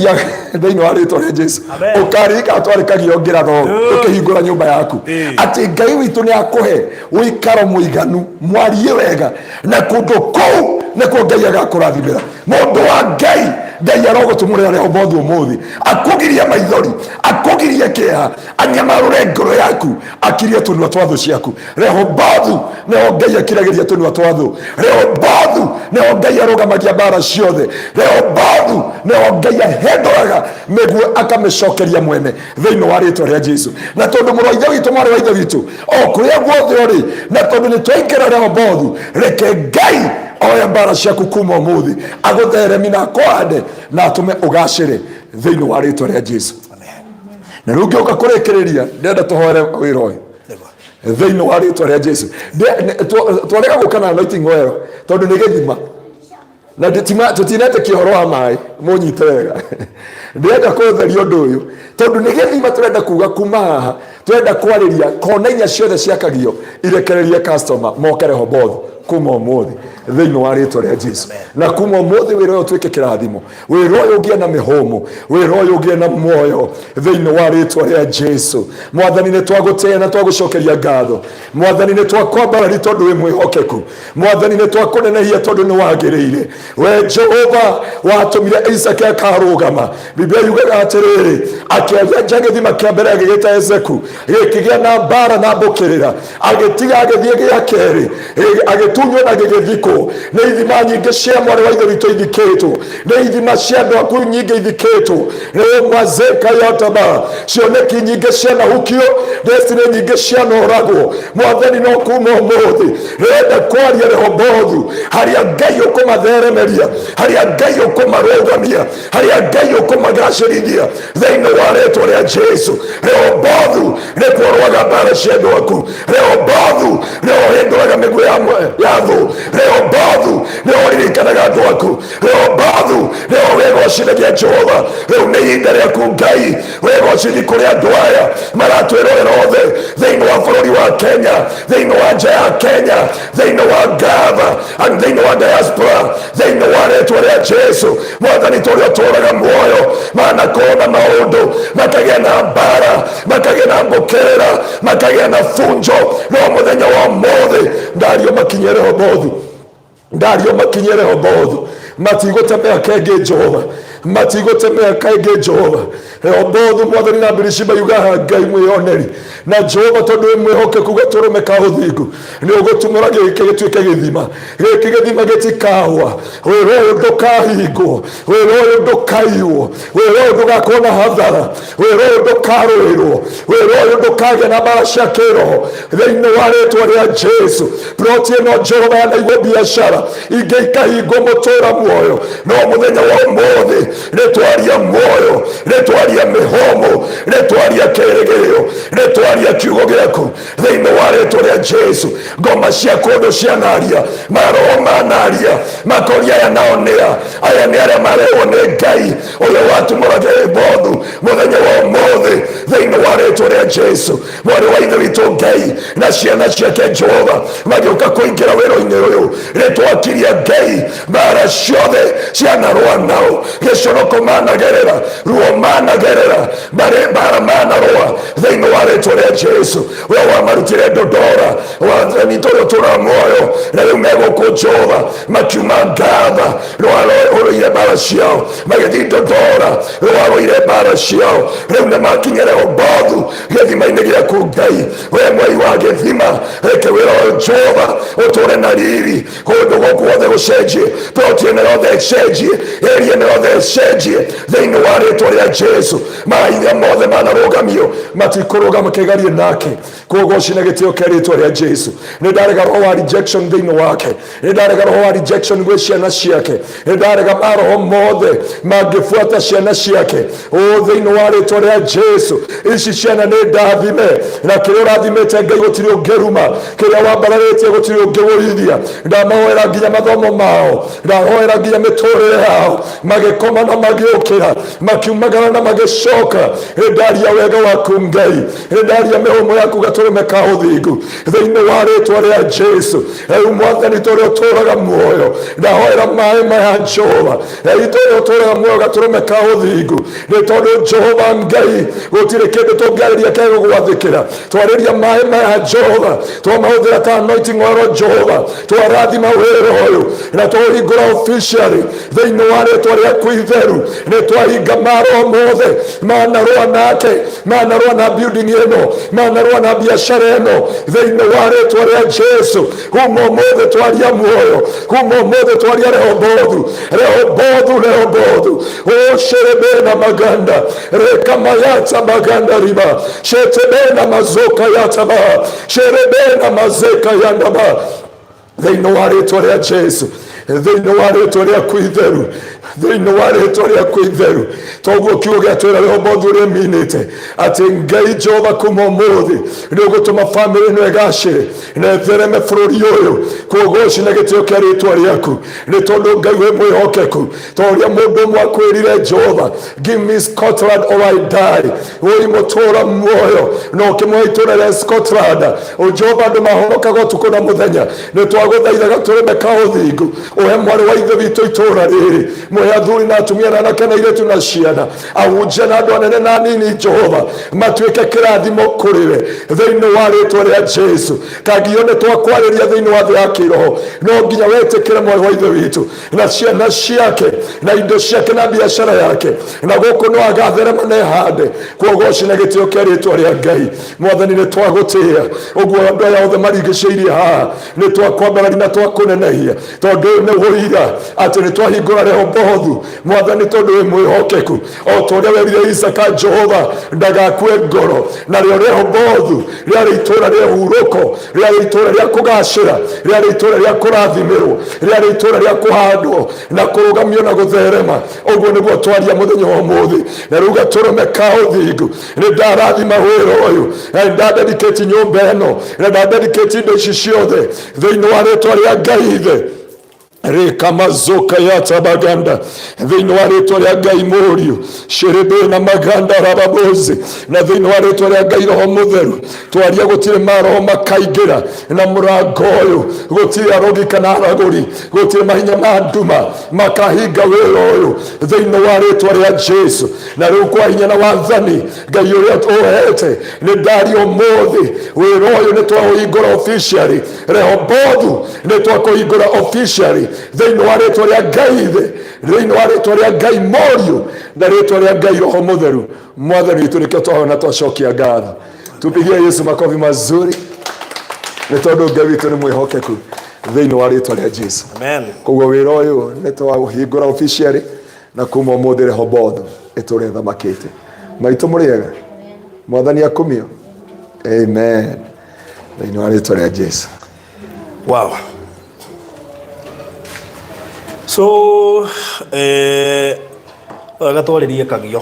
thĩinĩ wa rĩtwa rĩa Jesu. Amen. Ũkarika atwarĩkagio ngĩratho ũkĩhingũra nyũmba yaku atĩ Ngai witũ nĩ akũhe ũikaro mũiganu mwarie wega na kũndũ kũu nĩkuo Ngai agakũrathimĩra. Mũndũ wa Ngai, Ngai arogũtũmũrĩra Rehobothu ũmũthĩ, akũgirie maithori, akũgirie kĩeha, anyamarũre ngoro yaku, akirie tũnua twa thũ ciaku. Rehobothu nĩho Ngai akiragĩria tũnua twa thũ. Rehobothu nĩho Ngai arũgamagia mbara ciothe. Rehobothu nĩho Ngai ahendũraga mĩguĩ akamĩcokeria mwene thĩinĩ wa rĩtwa rĩa Jesu. Na tondũ mũrũ wa ithe witũ, mwarĩ wa ithe witũ, o kũrĩa guothe ũrĩ, na tondũ nĩ twaingĩra Rehobothu, reke Ngai oe mbara ciaku kuma ũmũthĩ, agũtheremi na akũhande na atũme ũgacĩre thĩinĩ wa rĩtwa rĩa Jesu. Na rĩu ngĩũka kũrĩkĩrĩria, ndĩrenda tũhoere wĩra ũyũ thĩinĩ wa rĩtwa rĩa Jesu. Twarega gũka na anointing oil tondũ nĩ gĩthima na tũtinetĩkia ũhoro wa maĩ, mũnyite wega. Ndĩrenda kũtheria ũndũ ũyũ tondũ nĩ gĩthima tũrenda kuga kuma haha, tũrenda kwarĩria kona inya ciothe ciakagio irekererie customer moke Rehobothu kuma ũmũthĩ thĩinĩ wa rĩtwa rĩa Jesu. Na kuma ũmũthĩ wĩra ũyũ ũtuĩke kĩrathimo, wĩra ũyũ ũgĩe na mĩhũmũ, wĩra ũyũ ũgĩe na muoyo thĩinĩ wa rĩtwa rĩa Jesu. Mwathani, nĩ twagũtĩĩa na twagũcokeria ngatho. Mwathani, nĩ twakwambarari tondũ wĩ mwĩhokeku. Mwathani, nĩ twakũnenehia tondũ nĩ wagĩrĩire. We Jehova watũmire Isaka akarũgama. Biblia yugaga atĩrĩrĩ, akĩenja gĩthima kĩa mbere agĩgĩta Ezeku, gĩkĩgĩa na mbara na mbũkĩrĩra, agĩtiga agĩthiĩ gĩa kerĩ, agĩtunywo na gĩgĩthikwo. Nĩ ithima nyingĩ cia mwarĩ wa ithe witũ ithikĩtwo, nĩ ithima cia andũ aku nyingĩ ithikĩtwo, nĩ mazeka yotaba, cioneki nyingĩ cianahukio, destiny nyingĩ cianoragwo. Mwathani, no kuma ũmũthĩ rĩrenda kwaria Rehobothu, harĩa Ngai ũkũmatheremeria, harĩa Ngai ũkũmarũgamia, harĩa Ngai ũkũmagacĩrithia thĩinĩ wa rĩtwa rĩa Jesu. Rehobothu nĩkuo rwaga mbara cia andũ aku. Rehobothu nĩho hĩndũraga mĩguĩ ya thũ. Rehobothu nĩho ririkanaga andũ aku. Rehobothu nĩho wĩgocithagia Jehova. Rĩu nĩ ihinda rĩaku Ngai wĩgocithi kũrĩ andũ aya maratwĩrorera othe thĩinĩ wa bũrũri wa Kenya, thĩinĩ wa nja ya Kenya, thĩinĩ wa Gava, thĩinĩ wa diaspora, thĩinĩ wa rĩtwa rĩa Jesu. Mwathani, tũrĩa ũtũũraga muoyo manakorwo na maũndũ, makagĩa na mbara, makagĩa na mbũkĩrĩra, makagĩa na funjo, no mũthenya wa ũmũthĩ ndario makinye Rehobothu, ndario makinye Rehobothu, matigũtemea kengĩ Jehova, matigũtemea kaingĩ Jehova. Rehobothu Mwathani na Birishiba yugaga Ngai mwĩoneri na Jehova, tondũ wĩ mwĩhokeku gatũrũme ka ũthingu, nĩ ũgũtumũra gĩkĩ gĩtuĩke gĩthima, gĩkĩ gĩthima gĩtikahũa. Wĩra ũyũ ndũkahingwo, wĩra ũyũ ndũkaiywo, wĩra ũyũ ndũgakorwo na hathara, wĩra ũyũ ndũkarũĩrwo, wĩra ũyũ ndũkagĩa na mbara cia kĩroho thĩinĩ wa rĩtwa rĩa Jesu. Ploti ĩno Jehova yanaigwo biacara ingĩ ikahingwo mũtũra muoyo, no mũthenya wa ũmũthĩ nĩ twaria muoyo, nĩ twaria mĩhũmũ, nĩ twaria kĩrĩgĩrĩro, nĩ twaria kiugo gĩaku thĩinĩ wa rĩtwa rĩa Jesu. Ngoma cia kũndũ cianaria, maroho manaria, makoria aya nao nĩa, aya nĩ arĩa marehwo nĩ Ngai ũrĩa watumũraga Rehobothu mũthenya wa ũmũthĩ thĩinĩ wa rĩtwa rĩa Jesu. Mwarĩ wa ithe witũ Ngai na ciana ciake Jehova magĩũka kũingĩra wĩra-inĩ ũyũ, nĩtwakiria Ngai mbara ciothe cianarũa nao, gĩconoko managerera, ruo managerera, mbara manarũa thĩinĩ wa rĩtwa rĩa Jesu. We wamarutire Ndondora, wathani tũrĩa ũtũũraga muoyo, na rĩu megũkũ Jehova makiuma Gatha, rũarũire mbara ciao magĩthiĩ Ndondora, rũarũire mbara ciao, rĩu nĩ makinya Rehobothu gĩthima-inĩ gĩa Rĩaku Ngai, we mwei wa gĩthima, reke wĩra ũyũ Jehova ũtũre na riri kũndũ gũkũ guothe gũcenjie, ploti ĩno yothe ĩcenjie, area ĩno yothe ĩcenjie thĩinĩ wa rĩtwa rĩa Jesu. Mahinya mothe manarũgamio matikũrũgama kĩgarie nake. Kũgoci na gĩtĩo kĩa rĩtwa rĩa Jesu. Nĩ ndarega roho wa rejection thĩinĩ wake, nĩ ndarega roho wa rejection gwĩ ciana ciake, nĩ ndarega maroho mothe mangĩbuata ciana ciake o thĩinĩ wa rĩtwa rĩa Jesu. Ici ciana nĩ ndathime, na kĩrĩa ũrathimĩte Ngai gũtirĩ ũngĩruma, kĩrĩa wambararĩtie gũtirĩ ũngĩgũithia. Ndamahoera nginya mathomo mao, ndahoera nginya mĩtũrĩre yao, magĩkoma na magĩũkĩra, makiumagara na magĩcoka. Nĩ ndaria wega waku Ngai, nĩ ndaria mĩhũmũ yaku gatũrũme ka ũthingu thĩinĩ wa rĩtwa rĩa Jesu. Rĩu Mwathani, tũrĩa ũtũraga muoyo, ndahoera maĩ maya Jehova, rĩu tũrĩa ũtũraga muoyo gatũrũme ka ũthingu, nĩ tondũ Jehova Ngai gũtirĩ kĩndũ tũngĩarĩria kĩa gũgwathĩkĩra. Twarĩria maĩ maya Jehova, twamahũthĩra ta anointing oil Jehova, twarathima wĩra ũyũ na tũhingũra officially thĩinĩ wa rĩtwa rĩaku itheru. Nĩ twahinga maroho mothe manarũa nake, manarũa na building ĩno, manarũa na biacara ĩno thĩinĩ wa rĩtwa rĩa Jesu. Kuma ũmũthĩ twaria muoyo, kuma ũmũthĩ twaria Rehobothu, Rehobothu, Rehobothu osherebena maganda rekamayata maganda riba shetebena mazoka yataba sherebena mazeka yandaba thĩinĩ wa rĩtwa rĩa Jesu, thĩinĩ wa rĩtwa rĩaku itheru, thĩinĩ wa rĩtwa rĩaku itheru. Toguo kiugo gĩatwĩra Rehobothu ũrĩa minĩte atĩ Ngai Jehova kuma ũmũthĩ nĩ ũgũtũma bamĩrĩ ĩno ĩgacĩre na ĩthereme bũrũri ũyũ. Kũgoci na gĩtĩo kĩa rĩtwa rĩaku, nĩ tondũ Ngai wĩ mwĩhokeku. Ta ũrĩa mũndũ ũmwe akwĩrire Jehova, give me Scotland or I die, wũi mũtũra muoyo na ũkĩmũhe itũra rĩa Scotland. Jehova, andũ mahonokaga ũtukũ na mũthenya. Nĩ twagũthaitha gatũrũme ka ũthingu, ũhe mwarĩ wa ithe witũ itũra rĩrĩ, mũhe athuri na atumia na anake na airĩtu na ciana, ahunjia na andũ anene na anini, Jehova, matuĩke kĩrathimo kũrĩ we thĩinĩ wa rĩtwa rĩa Jesu. Kangio nĩ twakwarĩria thĩinĩ wa thĩ ya kĩroho, no nginya wetĩkĩre mwarĩ wa ithe witũ na ciana ciake na indo ciake na biacara yake, na gũkũ no agatherema na ehande. Kwogoci na gĩtĩo kĩa rĩtwa rĩa Ngai. Mwathani, nĩ twagũtĩĩa ũguo andũ aya othe marigicĩirie haha, nĩ twakwambarari na twakũnenehia, tondũ ũyũ nĩ ũira atĩ nĩ twahingũra Rehobothu. Mwathani, tondũ wĩ mwĩhokeku, o ta ũrĩa werire Isaka Jehova ndagakue ngoro, narĩo Rehobothu rĩarĩ itũra rĩa hurũko, rĩarĩ itũra rĩa kũgacĩra, rĩarĩ itũra rĩa kũrathimĩrwo, rĩarĩ itũra rĩa kũhandwo na kũrũgamio na gũtherema. Ũguo nĩguo twaria mũthenya wa ũmũthĩ, na rĩu gatũrũme ka ũthingu, nĩ ndarathima wĩra ũyũ, na nĩ ndadedicate nyũmba ĩno, na ndadedicate indo ici ciothe thĩinĩ wa rĩtwa rĩa Ngai Ithe rekamazoka yatabaganda, thĩinĩ wa rĩtwa rĩa Ngai Mũriũ cerebe na maganda rababoze, na thĩinĩ wa rĩtwa rĩa Ngai Roho Mũtheru. Twaria gũtirĩ maroho makaingĩra na mũrango ũyũ, gũtirĩ arogi kana aragũri, gũtirĩ mahinya ma nduma makahinga wĩra ũyũ thĩinĩ wa rĩtwa rĩa Jesu. Na rĩu kwa hinya na wathani Ngai ũrĩa ũhete, nĩ ndaria ũmũthĩ wĩra ũyũ nĩ twaũhingũra officially. Rehobothu nĩ twakũhingũra officially thĩinĩ wa rĩtwa rĩa Ngai Ithe, thĩinĩ wa rĩtwa rĩa Ngai Mũriũ, na rĩtwa rĩa Ngai Roho Mũtheru. Mwathani witũ, nĩkĩo twahona twacokia ngatho. Tupigie Yesu makofi mazuri, nĩ tondũ Ngai witũ nĩ mwĩhokeku thĩinĩ wa rĩtwa rĩa Jesu. Amen. Koguo wĩra ũyũ nĩ twaũhingũra officially, na kuma ũmũthĩ Rehobothu ĩtũre ĩthamakĩte. Maitũ mũrĩega, Mwathani akumio. Amen, thĩinĩ wa rĩtwa rĩa Jesu. Wow. So, wega twarĩrie kagio.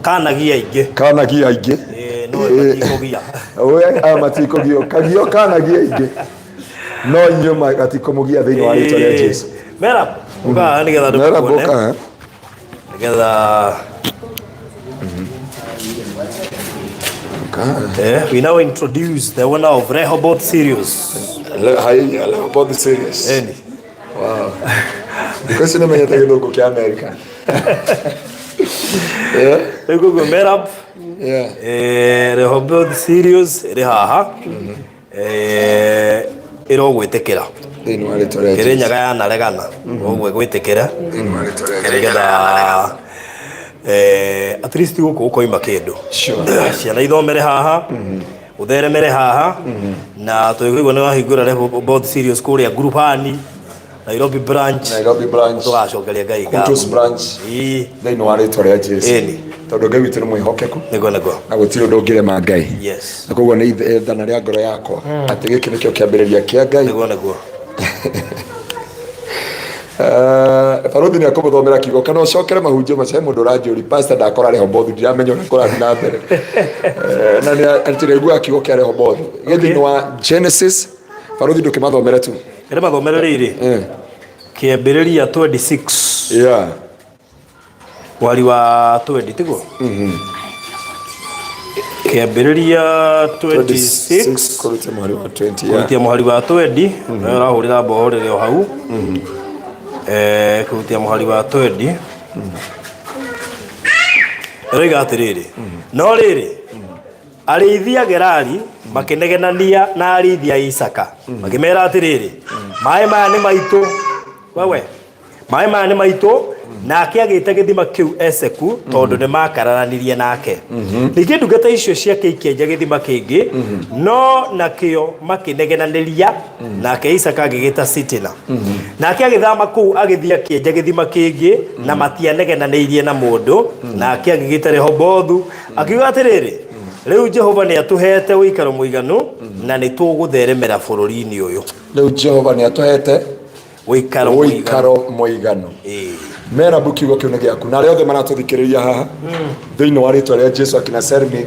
Kanagia aingĩ. Kanagia aingĩ. No gatikũgia. We aya matikũgio, kagio kanagia aingĩ, no inyuĩ gatikũmũgia thĩinĩ wa rĩtwa rĩa Jesu. Mera, ũka nĩgetha Mera ndũkuone. boka. Nĩgetha we now introduce the owner of Rehoboth Series. Hai, Rehoboth Series. Eni. Wow. Because nĩ menyete gĩthũngũ kĩa America. Yeah. Rĩu koguo Merab, Rehoboth Series ĩrĩ haha. Ĩrogwĩtĩkĩra. Thĩinĩ wa rĩtwa rĩa Kĩrĩ Jesu. nyaga yanaregana. Ũguo ĩgwĩtĩkĩra. Thĩinĩ wa rĩtwa rĩa Jesu. Nĩgetha At least gũkũ gũkoima kĩndũ. Sure. Ciana ithomere haha, ũtheremere haha, na tũigua nĩ wahingũra Rehoboth Serious kũrĩa Ngurubani, Nairobi branch. Nairobi branch. Tũgacokeria Ngai Kutus branch. Ĩĩ. Thĩinĩ wa rĩtwa rĩa Jesu. Ĩni. Tondũ Ngai witũ nĩ mwĩhokeku. Nĩguo nĩguo. Na gũtirĩ ũndũ ũngĩrema Ngai. Yes. Na koguo nĩ ithana rĩa ngoro yakwa atĩ gĩkĩ nĩkĩo kĩambĩrĩria kĩa Ngai. Nĩguo nĩguo. Barũthi nĩ akũmũthomera kiugo kana ũcokere mahunjio macio. He mũndũ ũranjũri, pastor, ndakora Rehobothu, ndiramenya ũrĩa kũrathiĩ na mbere. Na nĩ atiraiguaga kiugo kĩa Rehobothu gĩ thĩinĩ wa Genesis. Barũthi, ndũkĩmathomere tu. Ĩrĩ mathomere rĩrĩ. Kĩambĩrĩria 26. Mwari wa 20, tiguo? Kĩambĩrĩria 26. Kũrutia mweri wa 20, yeah. Kũrutia mũhari wa 20, nawe ũrahũrĩra mboho rĩrĩ o hau. Kũrutia mũhari wa 20 ĩroiga atĩrĩrĩ, no rĩrĩ, arĩithi a Gerari makĩnegenania na arĩithi a Isaka, makĩmera atĩrĩrĩ, maĩ maya nĩ maitũ. Wewe, maĩ maya nĩ maitũ. Nake agĩta gĩthima kĩu Eseku, tondũ nĩ makararanirie nake. Ningĩ ndungata icio ciake ikĩenja gĩthima kĩngĩ, no nakĩo makĩnegenanĩria nake. Isaka agĩgĩta Sitina. Nake agĩthama kũu, agĩthiĩ akĩenja gĩthima kĩngĩ, na matianegenanĩirie na mũndũ. Nake agĩgĩta Rehobothu, akiuga atĩrĩrĩ, rĩu Jehova nĩ atũheete ũikaro mũiganu, na nĩ tũgũtheremera bũrũri-inĩ ũyũ. Rĩu Jehova nĩ atũhete ũikaro mũiganu. Ũikaro mũiganu. Merabu, kiugo kĩu nĩ gĩaku na arĩa othe maratũthikĩrĩria haha thĩinĩ wa rĩtwa rĩa Jesu, akina Sermi.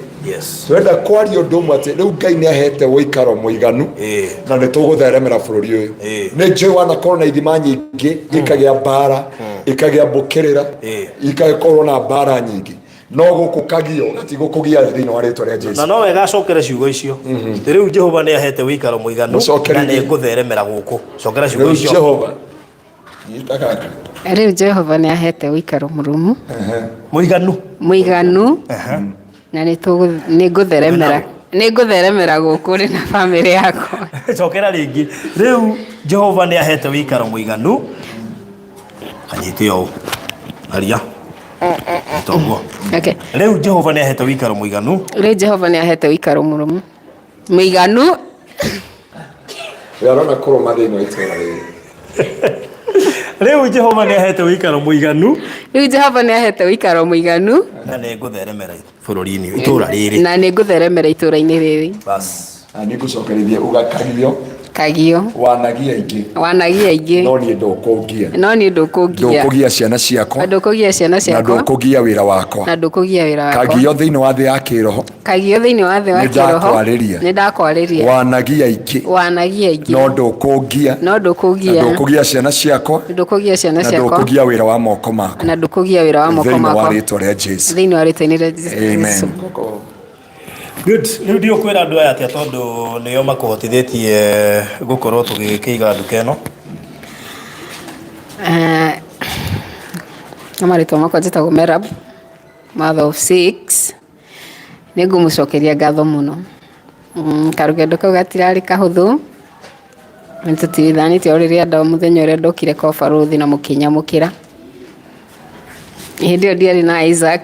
Twenda kwaria ũndũ ũmwe, atĩ rĩu Ngai nĩ ahete ũikaro mũiganu na nĩ tũgũtheremera bũrũri ũyũ. Nĩ njũĩ wanakorwo na ithima nyingĩ, ikagĩa mbara, ikagĩa mbũkĩrĩra, ikakorwo na mbara nyingĩ, no gũkũ kagio gatigũkũgia thĩinĩ wa rĩtwa rĩa Jesu. Na no wega acokere ciugo icio. Atĩ rĩu Jehova nĩ ahete ũikaro mũiganu na Mũcokerithie. nĩ ngũtheremera gũkũ. Cokera ciugo Rĩu icio. Jehova nyita gaka. Rĩu Jehova nĩ ahete ũikaro mũrũmu. Mũiganu. Mũiganu, na nĩ ngũtheremera gũkũ rĩ na bamĩrĩ yakwa. Cokera rĩngĩ. Rĩu Jehova nĩ ahete ũikaro mũiganu. Kanyite ũũ, aria toguo. Okay. Rĩu Jehova nĩ ahete ũikaro mũiganu. Rĩu Jehova nĩ ahete ũikaro mũrũmu mũiganu. Arona kũrũma thĩinĩ wa itũũra rĩrĩ. Rĩu Jehova nĩ ahete ũikaro mũiganu. Rĩu Jehova nĩ ahete ũikaro mũiganu. Na nĩ ngũtheremera bũrũri-inĩ, itũũra rĩrĩ. Na nĩ ngũtheremera itũũra-inĩ rĩrĩ. Bas. Na nĩ ngũcokerithie uga kagio. Kagio. Wanagia aingĩ. Wanagia aingĩ. No niĩ ndũkũngia. No niĩ ndũkũngia. Ndũkũgia ciana ciakwa. Ndũkũgia ciana na ciakwa. Ndũkũgia wĩra wakwa. Na ndũkũgia wĩra wakwa. Kagio thĩinĩ wa thĩ ya kĩroho. Kagio thĩinĩ wa thĩ wa Nĩ kĩroho. ndakwarĩria. Nĩ ndakwarĩria. Wanagia aingĩ. Wanagia aingĩ. No ndũkũngia. No Na ndũkũngia. ndũkũgia ciana ciakwa. Ndũkũgia ciana Na ciakwa. ndũkũgia wĩra wa moko makwa. Na ndũkũgia wĩra wa moko thĩinĩ wa makwa. rĩtwa rĩa Jesu. Thĩinĩ wa rĩtwa-inĩ rĩa Jesu. Amen. Good. Rĩu ndiũkwĩra andũ aya atĩa, tondũ nĩo makũhotithĩtie gũkorwo tũgĩkĩiga nduka ĩno? Na marĩtwa makwa njĩtagwo Merab, mother of six. Nĩ ngũmũcokeria ngatho mũno. Karũgendo kau gatirarĩ kahũthũ. Nĩ tũtirithanĩtie o rĩrĩa mũthenya ũrĩa ndokire kwa barũthi na mũkĩnyamũkĩra. Hĩndĩ ĩyo ndiarĩ na Isaac.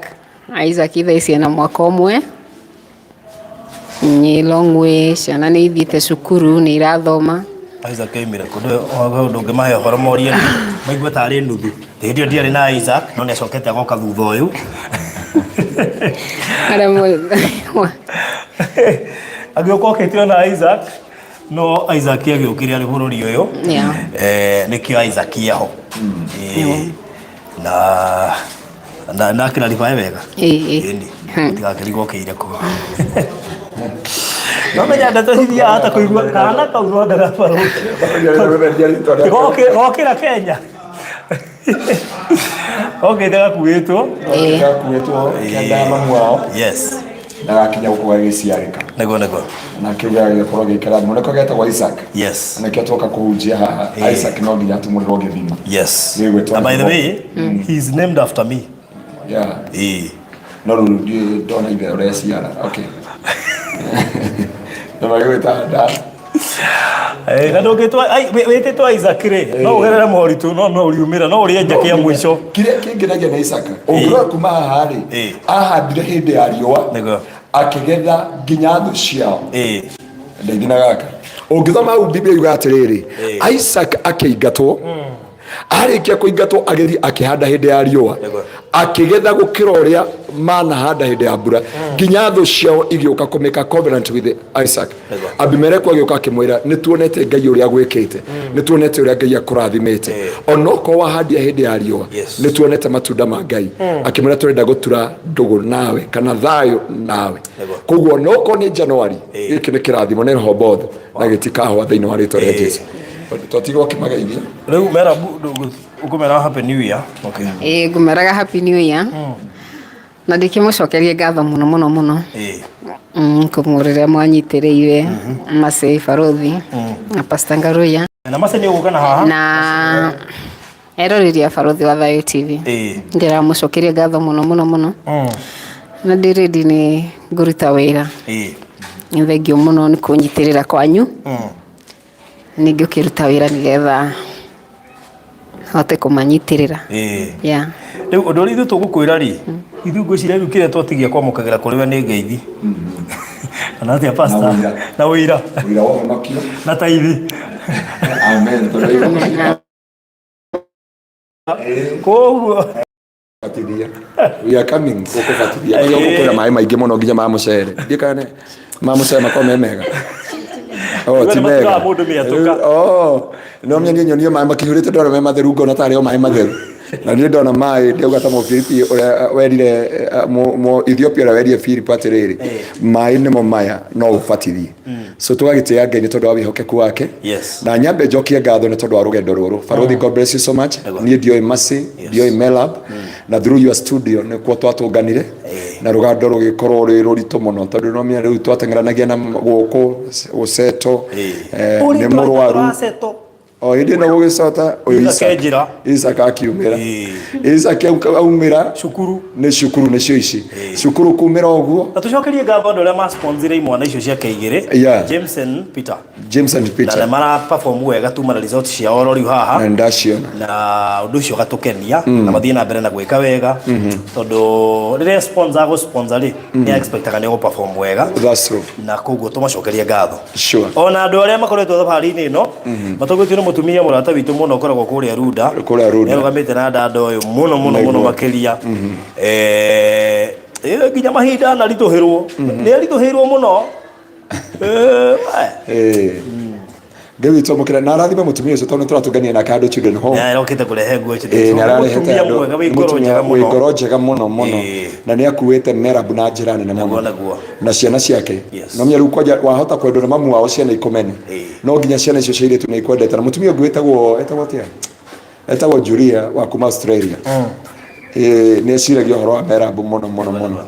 Isaac thaa ici ena mwaka ũmwe. Nĩ long way, ciana nĩ ithiĩte cukuru, nĩ irathoma. Isaac aimire kũndũ ndũngĩmahe ũhoro morie maigue tarĩ nuthu. Hĩndĩ ĩyo ndiarĩ na Isaac, no nĩ acokete agoka thutha ũyũ. Arĩa Agĩũka okĩte ona Isaac, no Isaac agĩũkire arĩ bũrũri ũyũ. Nĩkĩo Isaac eho. Na akĩraribae wega. Ĩĩ. Ĩni tigakĩrigwo okĩire kũ. No menya ndeto cithiaga hata kũigua kana kau no ndagabarũ. Gokĩra Kenya. Okĩte gakuĩtwo. Gakuĩtwo kĩanda ya mamu wao. Na gakinya gũkũ gagĩciarĩka. Nĩguo nĩguo. Na kĩu gĩgagĩkorwo gĩkĩrathimwo nĩkĩo getagwo Isaac. Na nĩkĩo twoka kũhunjia haha. Isaac no nginya atumũrĩrwo gĩthima. Gĩgwĩtwo And by the way, he is named after me. Ĩĩ. No rĩu ndona ithe ũreciara, okay, na magĩgwĩta nda. Eh, na ndũngĩtwa ai, wĩtĩtwo Isaac rĩ, no ũgerere moritũ, no no ũriumĩra, no ũrĩe njake ya mũico. Kĩrĩa kĩngenagia nĩ Isaka, ũngĩrora kuma haha rĩ, ahandire hĩndĩ ya riũa, akĩgetha nginya thũ ciao. Ndaingĩ na gaka ũngĩthoma hau Biblia yugaga atĩrĩrĩ, Isaac akĩingatwo, arĩkia kũingatwo agĩthiĩ akĩhanda hĩndĩ ya riũa, akĩgetha gũkĩra ũrĩa manahanda hĩndĩ ya mbura, nginya thũ ciao igĩũka kũmĩka covenant with Isaac. Abimeleku agĩũka akĩmwĩra, nĩ tuonete Ngai ũrĩa agwĩkĩte, nĩ tuonete ũrĩa Ngai akũrathimĩte, onokorwo wahandia hĩndĩ ya riũa, nĩ tuonete matunda ma Ngai. Akĩmwĩra, tũrenda gũtura ndũgũ nawe kana thayũ nawe. Koguo onokorwo nĩ January, gĩkĩ nĩ kĩrathimo, nĩ Rehoboth na gĩtikahũa thĩinĩ wa rĩtwa rĩa Jesu. Twatigwo kĩmageithia. Rĩu mera ũkũmera happy new year. Okay. Ĩĩ, ngũmeraga happy new year na ndĩkĩmũcokerie ngatho mũno mũno mũno. Kũmũrĩrĩa mwanyitĩrĩire Mercy Barothi na Pastor Ngaruiya. Na Mercy nĩ ũgũka na haha. Na eroreri a Barothi wa Thayũ TV, ndĩramũcokeria ngatho mũno mũno mũno na ndĩ ready nĩ ngũruta wĩra. Nĩ thengiũ mũno nĩ kũnyitĩrĩra kwanyu. Nĩ ngũkĩruta wĩra nĩgetha hote kũmanyitĩrĩra. Yeah. Rĩu ũndũ ũrĩa ithuĩ tũgũkwĩra rĩ, ithuĩ ngwĩciria rĩu kĩrĩa twatigia kwamũkagĩra kũrĩ we nĩ ngeithi. Kana atĩa, pastor? Na ũira. Na ũira. Ũira wa ũhonokio. Na taithi. Amen. Koguo Batithia. We are coming gũkũbatithia. Kũrĩa ũgũkwĩra maĩ maingĩ mũno nginya ma mũcere. Ndiĩ kana nĩ ma mũcere makoragwo me mega. Oh, ti Nĩ mega. matũraga mũndũ mĩatũka. Oh, no menya niĩ nyonio maĩ makĩihũrĩte ndona me matheru ngona tarĩ o maĩ matheru. Na niĩ ndona maĩ ndauga ta Mũfilipi ũrĩa werire Mũ Ethiopia ũrĩa werire Philip atĩrĩrĩ, maĩ nĩmo maya no ũbatithie. So tũgagĩtĩĩa Ngai nĩ tondũ wa wĩhokeku wake. Na nyambe njokie ngatho nĩ tondũ wa rũgendo rũrũ. Barothi, God bless you so much. Niĩ ndioĩ Mercy, ndioĩ Melab, na through your studio nĩkuo twatũnganire na rũgando rũgĩkorwo rwĩ rũritũ mũno, tondũ no menya rĩu twateng'eranagia na gũkũ gũceto, nĩ mũrwaru o hĩndĩ ĩno gũgĩcota ũyũ. Isaac Isaac enjĩra. Isaac akiumĩra, Isaac aumĩra. Cukuru. Nĩ cukuru nĩcio ici, cukuru kumĩra ũguo. Na tũcokerie ngatho andũ arĩa masponzire imwana icio ciake igĩrĩ, James and Peter. James and Na Peter. nĩ mara perform wega, tuma na results ciao oro rĩu haha. Na ndaciona. Na ũndũ ũcio ũgatũkenia na mathiĩ na mbere na gwĩka wega, tondũ rĩrĩa sponsor agũ sponsor rĩ, nĩ expectaga nĩ ũgũ perform wega. That's true. Na koguo tũmacokerie ngatho. Ona andũ arĩa makoretwo thabarĩ-inĩ ĩno matongoretio nĩ mũtumia mũrata witũ mũno ũkoragwo kũrĩa Runda. Kũrĩa Runda. Nĩarũgamĩte na dada ũyũ mũno mũno mũno. Makĩria nginya mahinda anaritũhĩrwo, nĩ aritũhĩirwo mũno. Ngai witũ amũkĩre na arathime mũtumia ũcio, tondũ nĩ tũratũngania nake handũ Children Home. Nĩ arokĩte kũrehe nguo icio. Ĩĩ, nĩ ararehete Mũtumia andũ- mwega wĩ ngoro mũtumia njega wĩ mũno. ngoro njega mũno mũno. Na nĩ akuĩte Merab na njĩra nene mũno. Naguo. Na ciana ciake. No menya rĩu kwanja wahota kwendwo nĩ mamu wao ciana ikũmene, no nginya ciana icio cia airĩtu nĩ ikwendete. Na mũtumia ũngĩ wĩtagwo, etagwo atĩa, etagwo Julia wa kuma Australia. Ĩĩ, nĩ eciragia ũhoro wa Merab mũno mũno mũno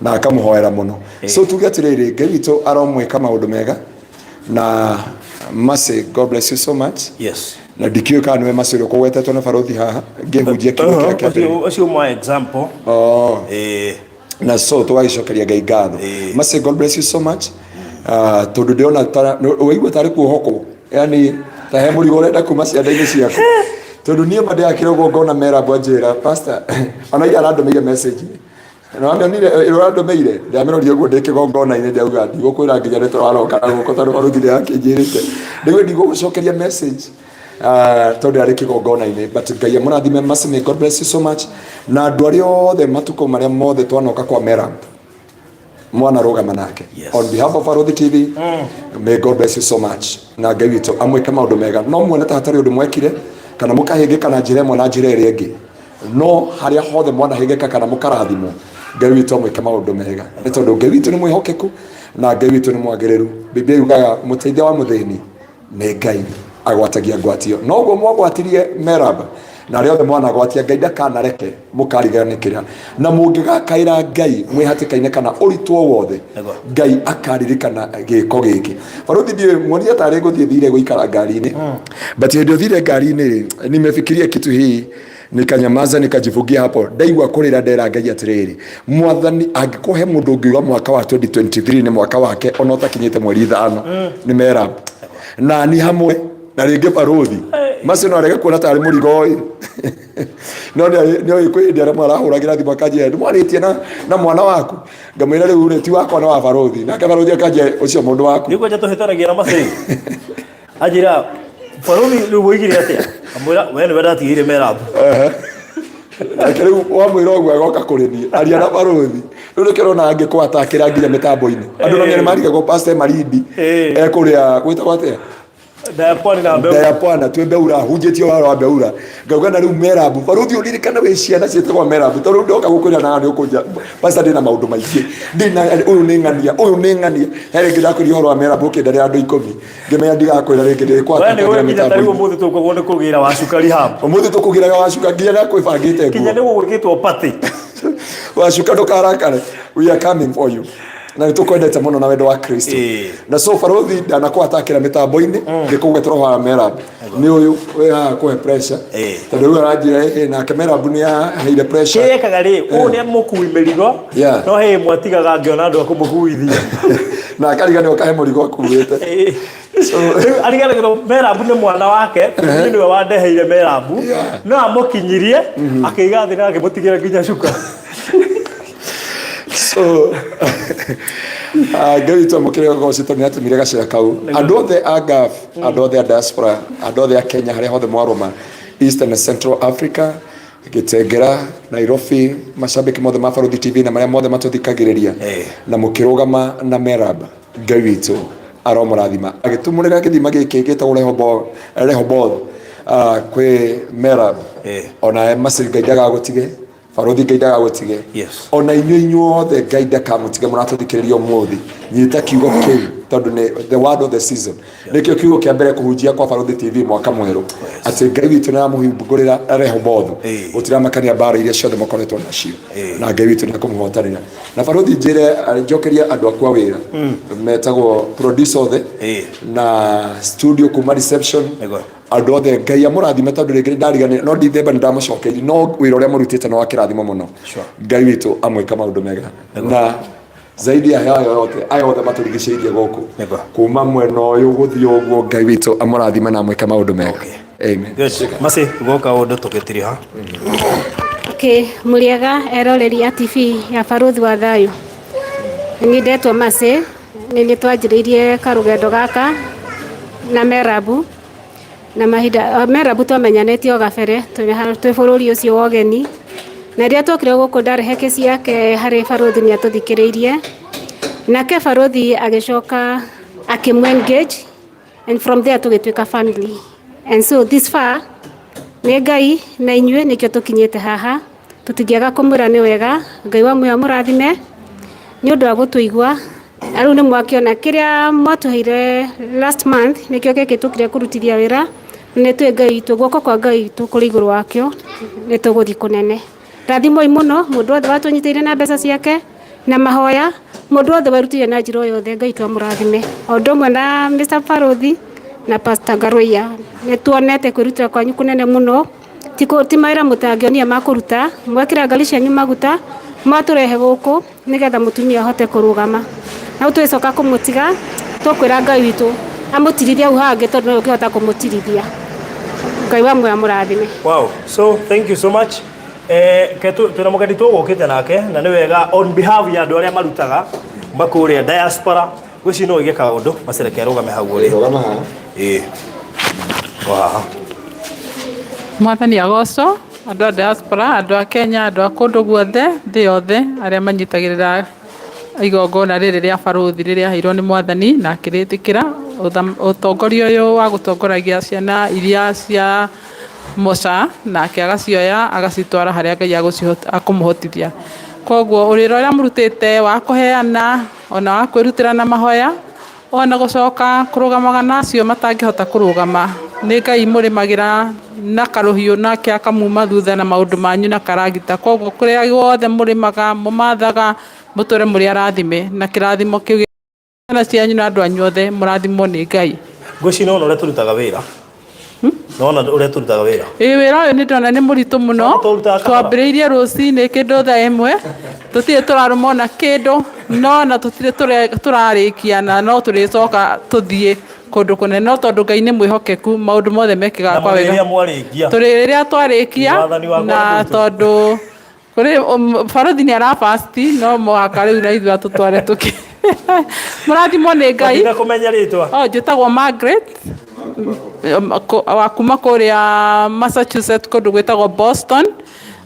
na akamũhoera mũno. So tuge atĩrĩrĩ, Ngai witũ aromwĩka maũndũ mega. Na Mercy, God bless you so much. Na ndikĩũĩ kana nĩwe Mercy ũrĩa ũkũgwetetwo nĩ barothi haha ngĩhunjia kiugo kĩrĩa kĩa mbere. Ũcio mwa example. Oh. Na so tũgagĩcokeria Ngai ngatho. Mercy, God bless you so much. Ah, tondũ ndĩrona waigua tarĩ kuohokwo, yani ta he mũrigo ũrenda kuma cianda-inĩ ciaku, tondũ niĩ ma ndĩrakĩra ũguo ngona Merab anjĩra, pastor, ona ira arandũmĩire message. Nĩwamĩonire ĩrĩa ũrandũmĩire? Ndamĩrorire ũguo ndĩ kĩgongona-inĩ, ndauga ndigũkwĩra nginya nĩ tũraroka na gũkũ, tondũ barothi nĩakĩnjĩrĩte. Ndauga ndigũgũcokeria message, tondũ arĩ kĩgongona-inĩ. But Ngai amũrathime. Mercy, may God bless you so much. Na andũ arĩa othe matukũ marĩa mothe twanoka kwa Merab mwana rũgama nake. On behalf of Barothi TV, may God bless you so much. Na Ngai witũ amwĩke maũndũ mega. No muone ta hatarĩ ũndũ mwekire kana mũkahĩngĩka na njĩra ĩmwe na njĩra ĩrĩa ĩngĩ, no harĩa hothe mwanahĩngĩka kana mũkarathimwo, Ngai witũ amwĩke maũndũ mega, nĩ tondũ Ngai witũ nĩ mwĩhokeku na Ngai witũ nĩ mwagĩrĩru. Biblia yugaga mũteithia wa mũthĩni nĩ Ngai agwatagia ngwatio. Noguo mwagwatirie Merab na arĩa othe mwanagwatia, Ngai ndakanareke mũkariganĩkĩra, na mũngĩgakaĩra Ngai mwĩ hatĩka-inĩ kana ũritũ o wothe, Ngai akaririkana gĩko gĩkĩ. Baruthi, ndiũĩ muonire tarĩ ngũthiĩ thire gũikara ngari-inĩ, but hĩndĩ ũthire ngari-inĩ rĩ, nimefikiria kitu hii, nikanyamaza, nikajifungia hapo. Ndaigua kũrĩra, ndera Ngai atĩrĩrĩ, Mwathani, angĩkorwo he mũndũ ũngiuga mwaka wa 2023 nĩ mwaka wake ona ũtakinyĩte mweri 5, nĩ Merab. Na ni hamwe na rĩngĩ barũthi macio no arege kuona tarĩ mũrigo ĩ no nĩ oĩ kwĩ hĩndĩ arĩa marahũragĩra thimũ akanjĩra nĩ mwarĩtie na, na mwana waku ngamwĩra rĩu rĩ ti wakwa nĩ wa barũthi nake barũthi akanjĩra ũcio mũndũ waku Nĩ kwanja tũhĩtanagia na macei. Anjĩra barũthi rĩu woigire atĩa? Amwĩra we nĩwe ndatigĩire merabu. Nake rĩu wamwĩra ũguo agoka kũrĩ niĩ aria na barũthi rĩu nĩkĩo ũrona angĩkwatakĩra nginya mĩtambo-inĩ andũ no nĩ marigagwo Pastor Marindi ekũrĩa gwĩtagwo atĩa Ndayapwani na mbeũ. Ndayapwana twĩ Beura hunjĩtie ũhoro wa Beura ngauga na rĩu Merabu barũthi ũririkane wĩ ciana ciĩtagwo Merabu tondũ rĩu ndoka gũkwĩra na nĩ ũkũnja pastor ndĩna maũndũ maingĩ ndĩna ũyũ nĩ ng'ania ũyũ nĩ ng'ania he rĩngĩ ndakwĩria ũhoro wa Merabu ũkĩndarĩra andũ ikũmi ngĩmenya ndigakwĩra rĩngĩ ndĩkwata We nĩ ũĩ nginya ta rĩu ũmũthĩ tũkũgwo nĩ kũgĩra wacuka rehab. Ũmũthĩ tũkũgĩraga wacuka nginya nakwĩbangĩte Nginya nguo nĩ gũgwĩkĩtwo party. Wacuka ndũkarakare we are coming for you na nĩ tũkwendete mũno na wendo wa Kristo Ĩĩ. na so barothi ndanakwatакĩra mĩtambo-inĩ ngĩkũgwetera ũhoro wa Merab nĩ ũyũ wĩ haha kũhe pressure Ĩĩ. tondũ rĩu aranjĩra ĩ nake Merab nĩ aheire pressure Kĩrĩa ekaga rĩ, ũyũ nĩ mũkui mĩrigo, Yeah. no he ĩmwe atigaga ngĩona andũ a kũmũkuithia. na akariganĩrwo kahe mũrigo akuĩte Ĩĩ. so Rĩu ariganagĩrwo Merabu nĩ mwana wake, tondũ nĩwe wandeheire Merabu, Yeah. no amũkinyirie, akĩiga thĩ na akĩmũtigĩra nginya cuka. So ah, ngai witũ amũkĩre ũgoci tondũ nĩ atũmire gacĩra kau andũ othe a gaf andũ othe a diaspora andũ othe a kenya harĩa hothe mwarũma eastern and central africa gĩtengera nairobi macambĩki mothe ma baruthi tv na marĩa mothe matũthikagĩrĩria Eh. na mũkĩrũgama na merab ngai witũ aromũrathima agĩtumũrĩra gĩthima gĩkĩ gĩtagwo Rehoboth Rehoboth ah, kwĩ merab Eh. ona maciri ngai ndagagũtige Barũthi Ngai ndagagũtige Yes. ona inyuĩ inyuothe Ngai ndakamũtige mũratũthikĩrĩria ũmũthĩ nyita kiugo kĩu tondũ nĩ the word of the season nĩkĩo kiugo kĩa mbere kũhunjia kwa Barũthi TV mwaka mwerũ atĩ Ngai witũ nĩaramũhingũrĩra Rehobothu Ĩĩ. gũtiramakania mbara iria ciothe mũkoretwo nacio Ĩĩ. na Ngai witũ nĩekũmũhotanĩra na Barũthi njĩre njokerie andũ akwa wĩra metagwo producer othe Ĩĩ. na studio kuma reception Nĩguo. Andũ othe Ngai amũrathime tondũ rĩngĩ nĩndariganĩra no ndithemba nĩndamũcokeirie no wĩra ũrĩa mũrutĩte nĩ wa kĩrathimo mũno. Sure. Ngai witũ amwĩka maũndũ mega na zaidi ya hayo yote aya othe matũrigicĩirie gũkũ Nĩguo. kuma mwena ũyũ gũthiĩ ũguo Ngai witũ amũrathime na amwĩke maũndũ mega. Okay. Amen. Good. Masi, goka ũndũ tũgĩtiriha. Okay, mũrĩega eroreri a TV ya Barũthi wa Thayũ. Nĩ ndetwo Mercy, nĩ niĩ twanjĩrĩirie karũgendo gaka na Merabu. Na mahinda Merabu twamenyanĩte o gabere twĩ bũrũri ũcio wa ũgeni. Na rĩrĩa twokire gũkũ ndarehe kesi yake harĩ barũthi nĩ atũthikĩrĩirie. Nake barũthi agĩcoka akĩmũ engage and from there tũgĩtuĩka family. And so this far nĩ Ngai na inyuĩ nĩkĩo tũkinyĩte haha. Tũtingĩaga kũmwĩra nĩ wega, Ngai wa muoyo amũrathime nĩ ũndũ wa gũtũigua. Na rĩu nĩ mwakĩona kĩrĩa mwatũheire last month nĩkĩo gĩkĩ tũkire kũrutithia wĩra. Nĩ tũĩ Ngai witũ, guoko kwa Ngai witũ kũrĩ igũrũ wakĩo, nĩ tũgũthiĩ kũnene. Rathimwoi mũno mũndũ wothe watũnyitĩrĩire na mbeca ciake na mahoya, mũndũ wothe werutĩire na njĩra o yothe Ngai witũ amũrathime. O ũndũ ũmwe na Mr. Barũthi na Pastor Ngarũiya, nĩ tuonete kwĩrutĩra kwanyu kũnene mũno. Ti kũ- ti mawĩra mũtangĩonia ma kũruta mwekĩra ngari cianyu maguta mwatũrehe gũkũ nĩgetha mũtumia ahote kũrũgama na rĩu tũgĩcoka kũmũtiga tũkwĩra Ngai witũ amũtirithie hau hangĩ tondũ nowe ũngĩhota kũmũtirithia. Ngai wa muoyo amũrathime. Wow. So thank you so much. Eh, ke tu twina mugeni tũgũkĩte nake na nĩ wega on behalf ya andũ arĩa marutaga makũrĩa diaspora Ngwĩciria no ũige kaũndũ macereke arũgame hau ũrĩ. Rũgama haha. Ĩĩ. O haha. Mwathani agocwo, andũ a diaspora, andũ a Kenya, andũ a kũndũ guothe, thĩ yothe, arĩa manyitagĩrĩra igongona rĩrĩ rĩa barũthi rĩrĩa aheirwo nĩ Mwathani na akĩrĩtĩkĩra. Ũtongoria ũyũ wa gũtongoragia ciana iria cia Musa, nake agacioya agacitwara harĩa Ngai akũmũhotithia. Koguo wĩra ũrĩa mũrutĩte wa kũheana ona wa kwĩrutĩra na mahoya, ona gũcoka kũrũgamaga na acio matangĩhota kũrũgama. Nĩ Ngai mũrĩmagĩra na karũhiũ nake akamuma thutha na maũndũ manyu na karagita. Koguo kũrĩa guothe mũrĩmaga, mũmathaga, mũtũre mũrĩ arathime na kĩrathimo kĩu ciana cianyu na andũ anyu othe mũrathimwo nĩ Ngai. Ngwĩciria nĩ wona ũrĩa tũrutaga wĩra. Nona ũrĩa tũrutaga wĩra. Ĩĩ, wĩra ũyũ nĩ ndona nĩ mũritũ mũno. Tũrutaga kahora. Twambĩrĩirie rũcinĩ kĩndũ thaa 1, tũtirĩ tũrarũma ona kĩndũ, no na tũtirĩ tũrarĩkia, na no tũrĩcoka tũthiĩ kũndũ kũnene, no tondũ Ngai nĩ mwĩhokeku, maũndũ mothe mekĩkaga Na kwa wega. rĩrĩa mwarĩkia. Tũrĩ rĩrĩa twarĩkia. Mwathani wakwa Na nĩ mũritũ. Tondũ kũrĩ barothi nĩ arabasti, no mũhaka rĩu na ithuĩ atũtware tũkĩ mũrathimwo nĩ Ngai. Ndina kũmenya rĩtwa. Oh, njĩtagwo Margaret wa kuma kũrĩa Massachusetts, kũndũ gwĩtagwo Boston.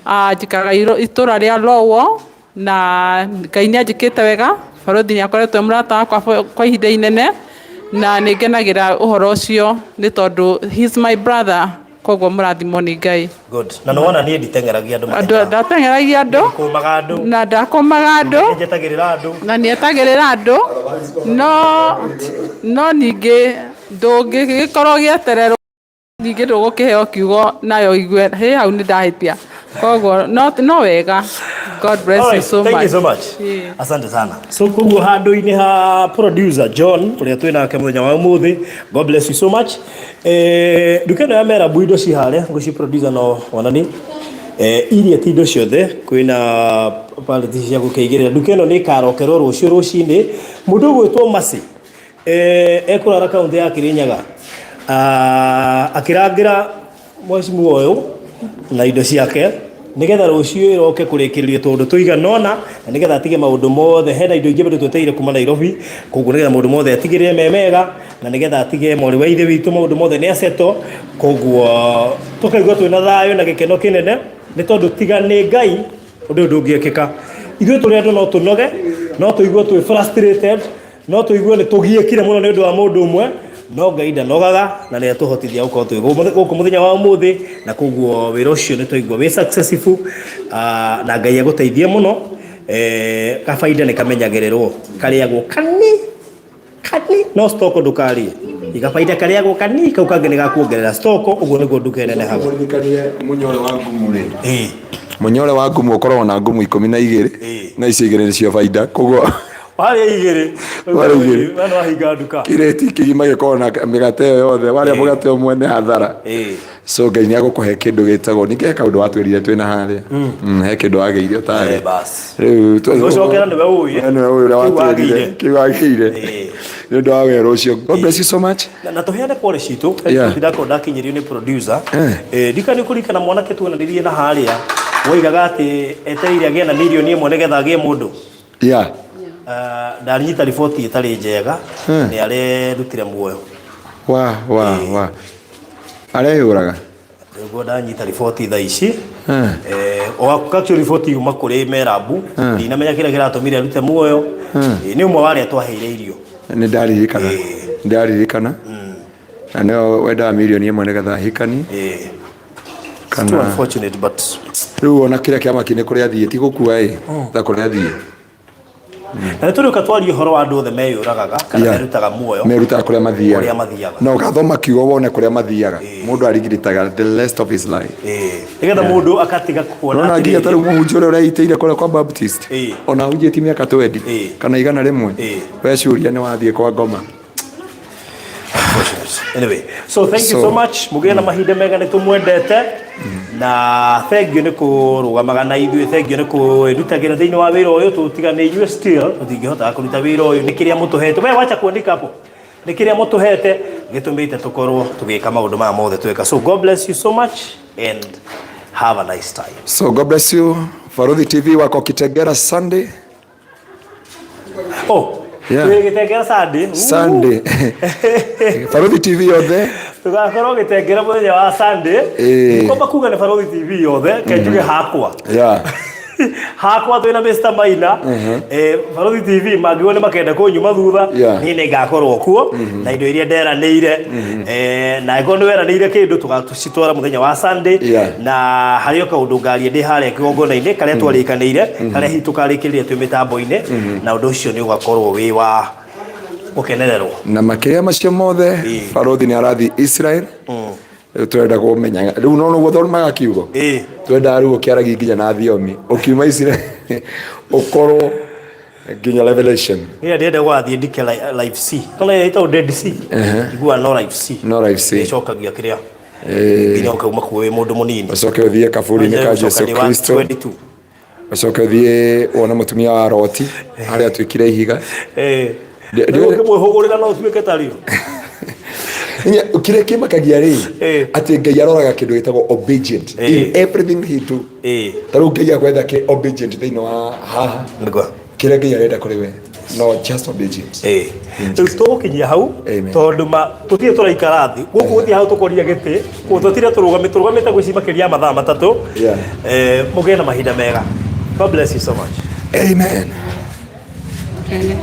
Ah, njikaraga itũra rĩa Lowell, na Ngai nĩ anjĩkĩte wega. Barothi nĩ akoretwo e mũrata wakwa kwa ihinda inene, na nĩ ngenagĩra ũhoro ũcio nĩ tondũ he is my brother. Koguo mũrathimwo nĩ Ngai. Good. Na nĩwona niĩ nditeng'eragia andũ. Andũ Mũthenya. Ndateng'eragia andũ. Kũmaga andũ. Na ndakũmaga andũ. Njetagĩrĩra andũ. Na nĩ etagĩrĩra andũ, no ningĩ ndũngĩgĩkorwo gĩetererwo, ningĩ ndũgũkĩheo kiugo nayo igue hĩ hau nĩ ndahĩtia. Koguo no wega. God bless you. Alright, So thank much. you so much. Asante sana. So koguo handũ-inĩ ha producer John ũrĩa twĩ nake mũthenya wa ũmũthĩ, God bless you so much. Nduka ĩno ya Merabu, indo ci harĩa ngũci producer no wonani iria ti indo ciothe, kwĩna pallet cia gũkĩigĩrĩra. Nduka ĩno nĩ ĩkarokerwo rũciũ rũcinĩ. Mũndũ ũgwĩtwo Mercy ekũrara kaũntĩ ya Kirinyaga. Ah, akĩrangĩra mheshimiwa ũyũ na indo ciake nigetha rũciũ ĩroke kũrĩkĩrĩria tũndũ tũigana ũna, na nĩgetha atige maũndũ mothe. Hena indo ingĩ bado twetereire kuma Nairobi, koguo nĩgetha maũndũ mothe atigĩrĩre me mega, na nĩgetha atige mwarĩ wa ithe witũ maũndũ mothe nĩ aceto. Koguo tũkaigua twĩna thayũ na gĩkeno kĩnene, nĩ tondũ tiga nĩ Ngai ũndũ ũyũ ndũngĩekĩka. Ithuĩ tũrĩ andũ no tũnoge, no tũigue twĩ frustrated, no tũigue nĩ tũgiĩkire mũno nĩ ũndũ wa mũndũ ũmwe, no Ngai ndanogaga na nĩ atũhotithia gũkorwo twĩ gũkũ mũthenya wa ũmũthĩ. Na koguo wĩra ũcio nĩ twaigua wĩ successful, na Ngai agũteithie mũno. Kabaida nĩ kamenyagĩrĩrwo, karĩagwo kani kani, no stock ndũkarĩe. Igabaida karĩagwo kani, kau kangĩ nĩ gakuongerera stock. Ũguo nĩguo nduka ĩnenehaga. Mũririkanie mũnyore wa ngumu rĩ, mũnyore wa ngumu ũkoragwo na ngumu 12, na icio igĩrĩ nĩcio baida, koguo Warĩa igĩrĩ. Warĩa igĩrĩ. We nĩwahinga nduka. Kirĩti kĩgima gĩkoragwo na mĩgate ĩyo yothe, warĩa mũgate ũmwe nĩ hathara. So Ngai nĩ agũkũhe kĩndũ gĩtagwo, ningĩ he kaũndũ watwĩrire twĩna harĩa. He kĩndũ wagĩire ũtarĩ. Eh, bas. Rĩu Gũcokera nĩwe ũĩ. We nĩwe ũĩ ũrĩa Kĩu watwĩrire. wagĩire. Kĩu wagĩire nĩ ũndũ wa wĩra ũcio. God bless you so much. Na tũheane pole citũ. Ndakorwo ndakinyĩrio nĩ producer. Ndika nĩ kũririkana mwanake tuonanirie na harĩa woigaga atĩ etereire agĩe na mirioni 1 nĩgetha agĩe mũndũ. Ah, ndanyita riboti ĩtarĩ njega, nĩ arerutire muoyo. Wa wa wa areyũraga? Nĩguo ndanyita riboti thaa ici. O actually riboti yuma kũrĩ Merabu. Ndinamenya kĩrĩa kĩratũmire arute muoyo. Nĩ ũmwe wa arĩa twaheire irio. Nĩ ndaririkana, ndaririkana, na nĩwe wendaga mirioni 1 nĩgetha ahikanie. It's too unfortunate, but Rĩu ona kĩrĩa kĩamaki nĩ kũrĩa athiĩ, ti gũkua ĩ ta kũrĩa athiĩ. Na nĩ tũrĩũka twarie ũhoro wa andũ othe meyũragaga kana merutaga muoyo. Merutaga kũrĩa mathiaga. Kũrĩa mathiaga. Na ũgathoma kiugo wone kũrĩa mathiaga. Mũndũ arigiritaga the rest of his life. Nĩgetha mũndũ akatiga kuona Nona nginya atĩrĩrĩ. ta rĩu mũhunjia ũrĩa ũreitĩire kũrĩa kwa Baptist, ona ahunjĩtie mĩaka 20 kana 100, wecuria nĩ wathiĩ kwa ngoma. Anyway, so thank you so much. Mũgĩe na mahinda mega, nĩ tũmwendete, na thank you nĩ kũrũgamaga na ithuĩ, thank you nĩ kwĩrutagĩra thĩinĩ wa wĩra ũyũ. Tũtiga nĩ inyuĩ still tũtingĩhotaga kũruta wĩra ũyũ. Nĩ kĩrĩa mũtũhete, we wacha kuandika hapo, nĩ kĩrĩa mũtũhete gĩtũmĩte tũkorwo tũgĩka maũndũ maya mothe tweka. So God bless you so much and have a nice time. So God bless you. Farodhi TV wako Kitengela Sunday. Oh. Twĩ Gĩtengera Sunday. Sunday. Farodhi TV yothe. Tũgakorwo Gĩtengera mũthenya wa Sunday. Kwamba kuga nĩ Barothi TV yothe, ke njuge hakwa. Hakwa twĩna Mr. Maina. Barothi TV mangĩgwo nĩ makenda kũnyuma thutha, niĩ nĩ ngakorwo kuo na indo iria nderanĩire. Na angĩkorwo nĩ weranĩire kĩndũ, tũgacitwara mũthenya wa Sunday. Na harĩ o kaũndũ ngaria ndĩ harĩa kĩgongona-inĩ karĩa twarĩkanĩire, karĩa hihi tũkarĩkĩrĩria twĩ mĩtambo-inĩ, na ũndũ ũcio nĩ ũgakorwo wĩ wa gũkenererwo. Na makĩria macio mothe, Barothi nĩ arathiĩ Israel. Rĩu tũrenda kũmenya rĩu no nĩguo thomaga kiugo, twendaga rĩu ũkĩaragia nginya na thiomi ũkiuma Israel, ũkorwo nginya Revelation. Niĩ ndĩrenda gũgathiĩ ndike live C. Kana ĩtagwo Dead Sea. Iguaga no live C. No live C. Ĩcokagia kĩrĩa. Nginya ũkauma kuo wĩ mũndũ mũnini. Ũcoke ũthiĩ kaburi-inĩ ka Gũcoka Jesu ndĩ wa Kristo. 22. Ũcoke ũthiĩ wone mũtumia wa Loti harĩa atuĩkire ihiga. Rĩu ũngĩmwĩhũgũrĩra no ũtuĩke tarĩo. Inya, kĩrĩa kĩmakagia rĩ, atĩ Ngai aroraga kĩndũ gĩtagwo obedient in everything he do. Ta rĩu Ngai agwetha kĩ obedient thĩinĩ wa haha. Nĩguo. Kĩrĩa Ngai arenda kũrĩ we no just obedience. Rĩu tũgũkinyia hau Amen. tondũ ma tũtirĩ tũraikara thĩ gũkũ gũtirĩ hau tũkoria gĩtĩ kũu tũtirĩ tũrũgamĩ tũrũgamĩte gwĩci makĩria ya mathaa matatũ. Mũgĩe na mahinda mega. God bless you so much. Amen. Amen.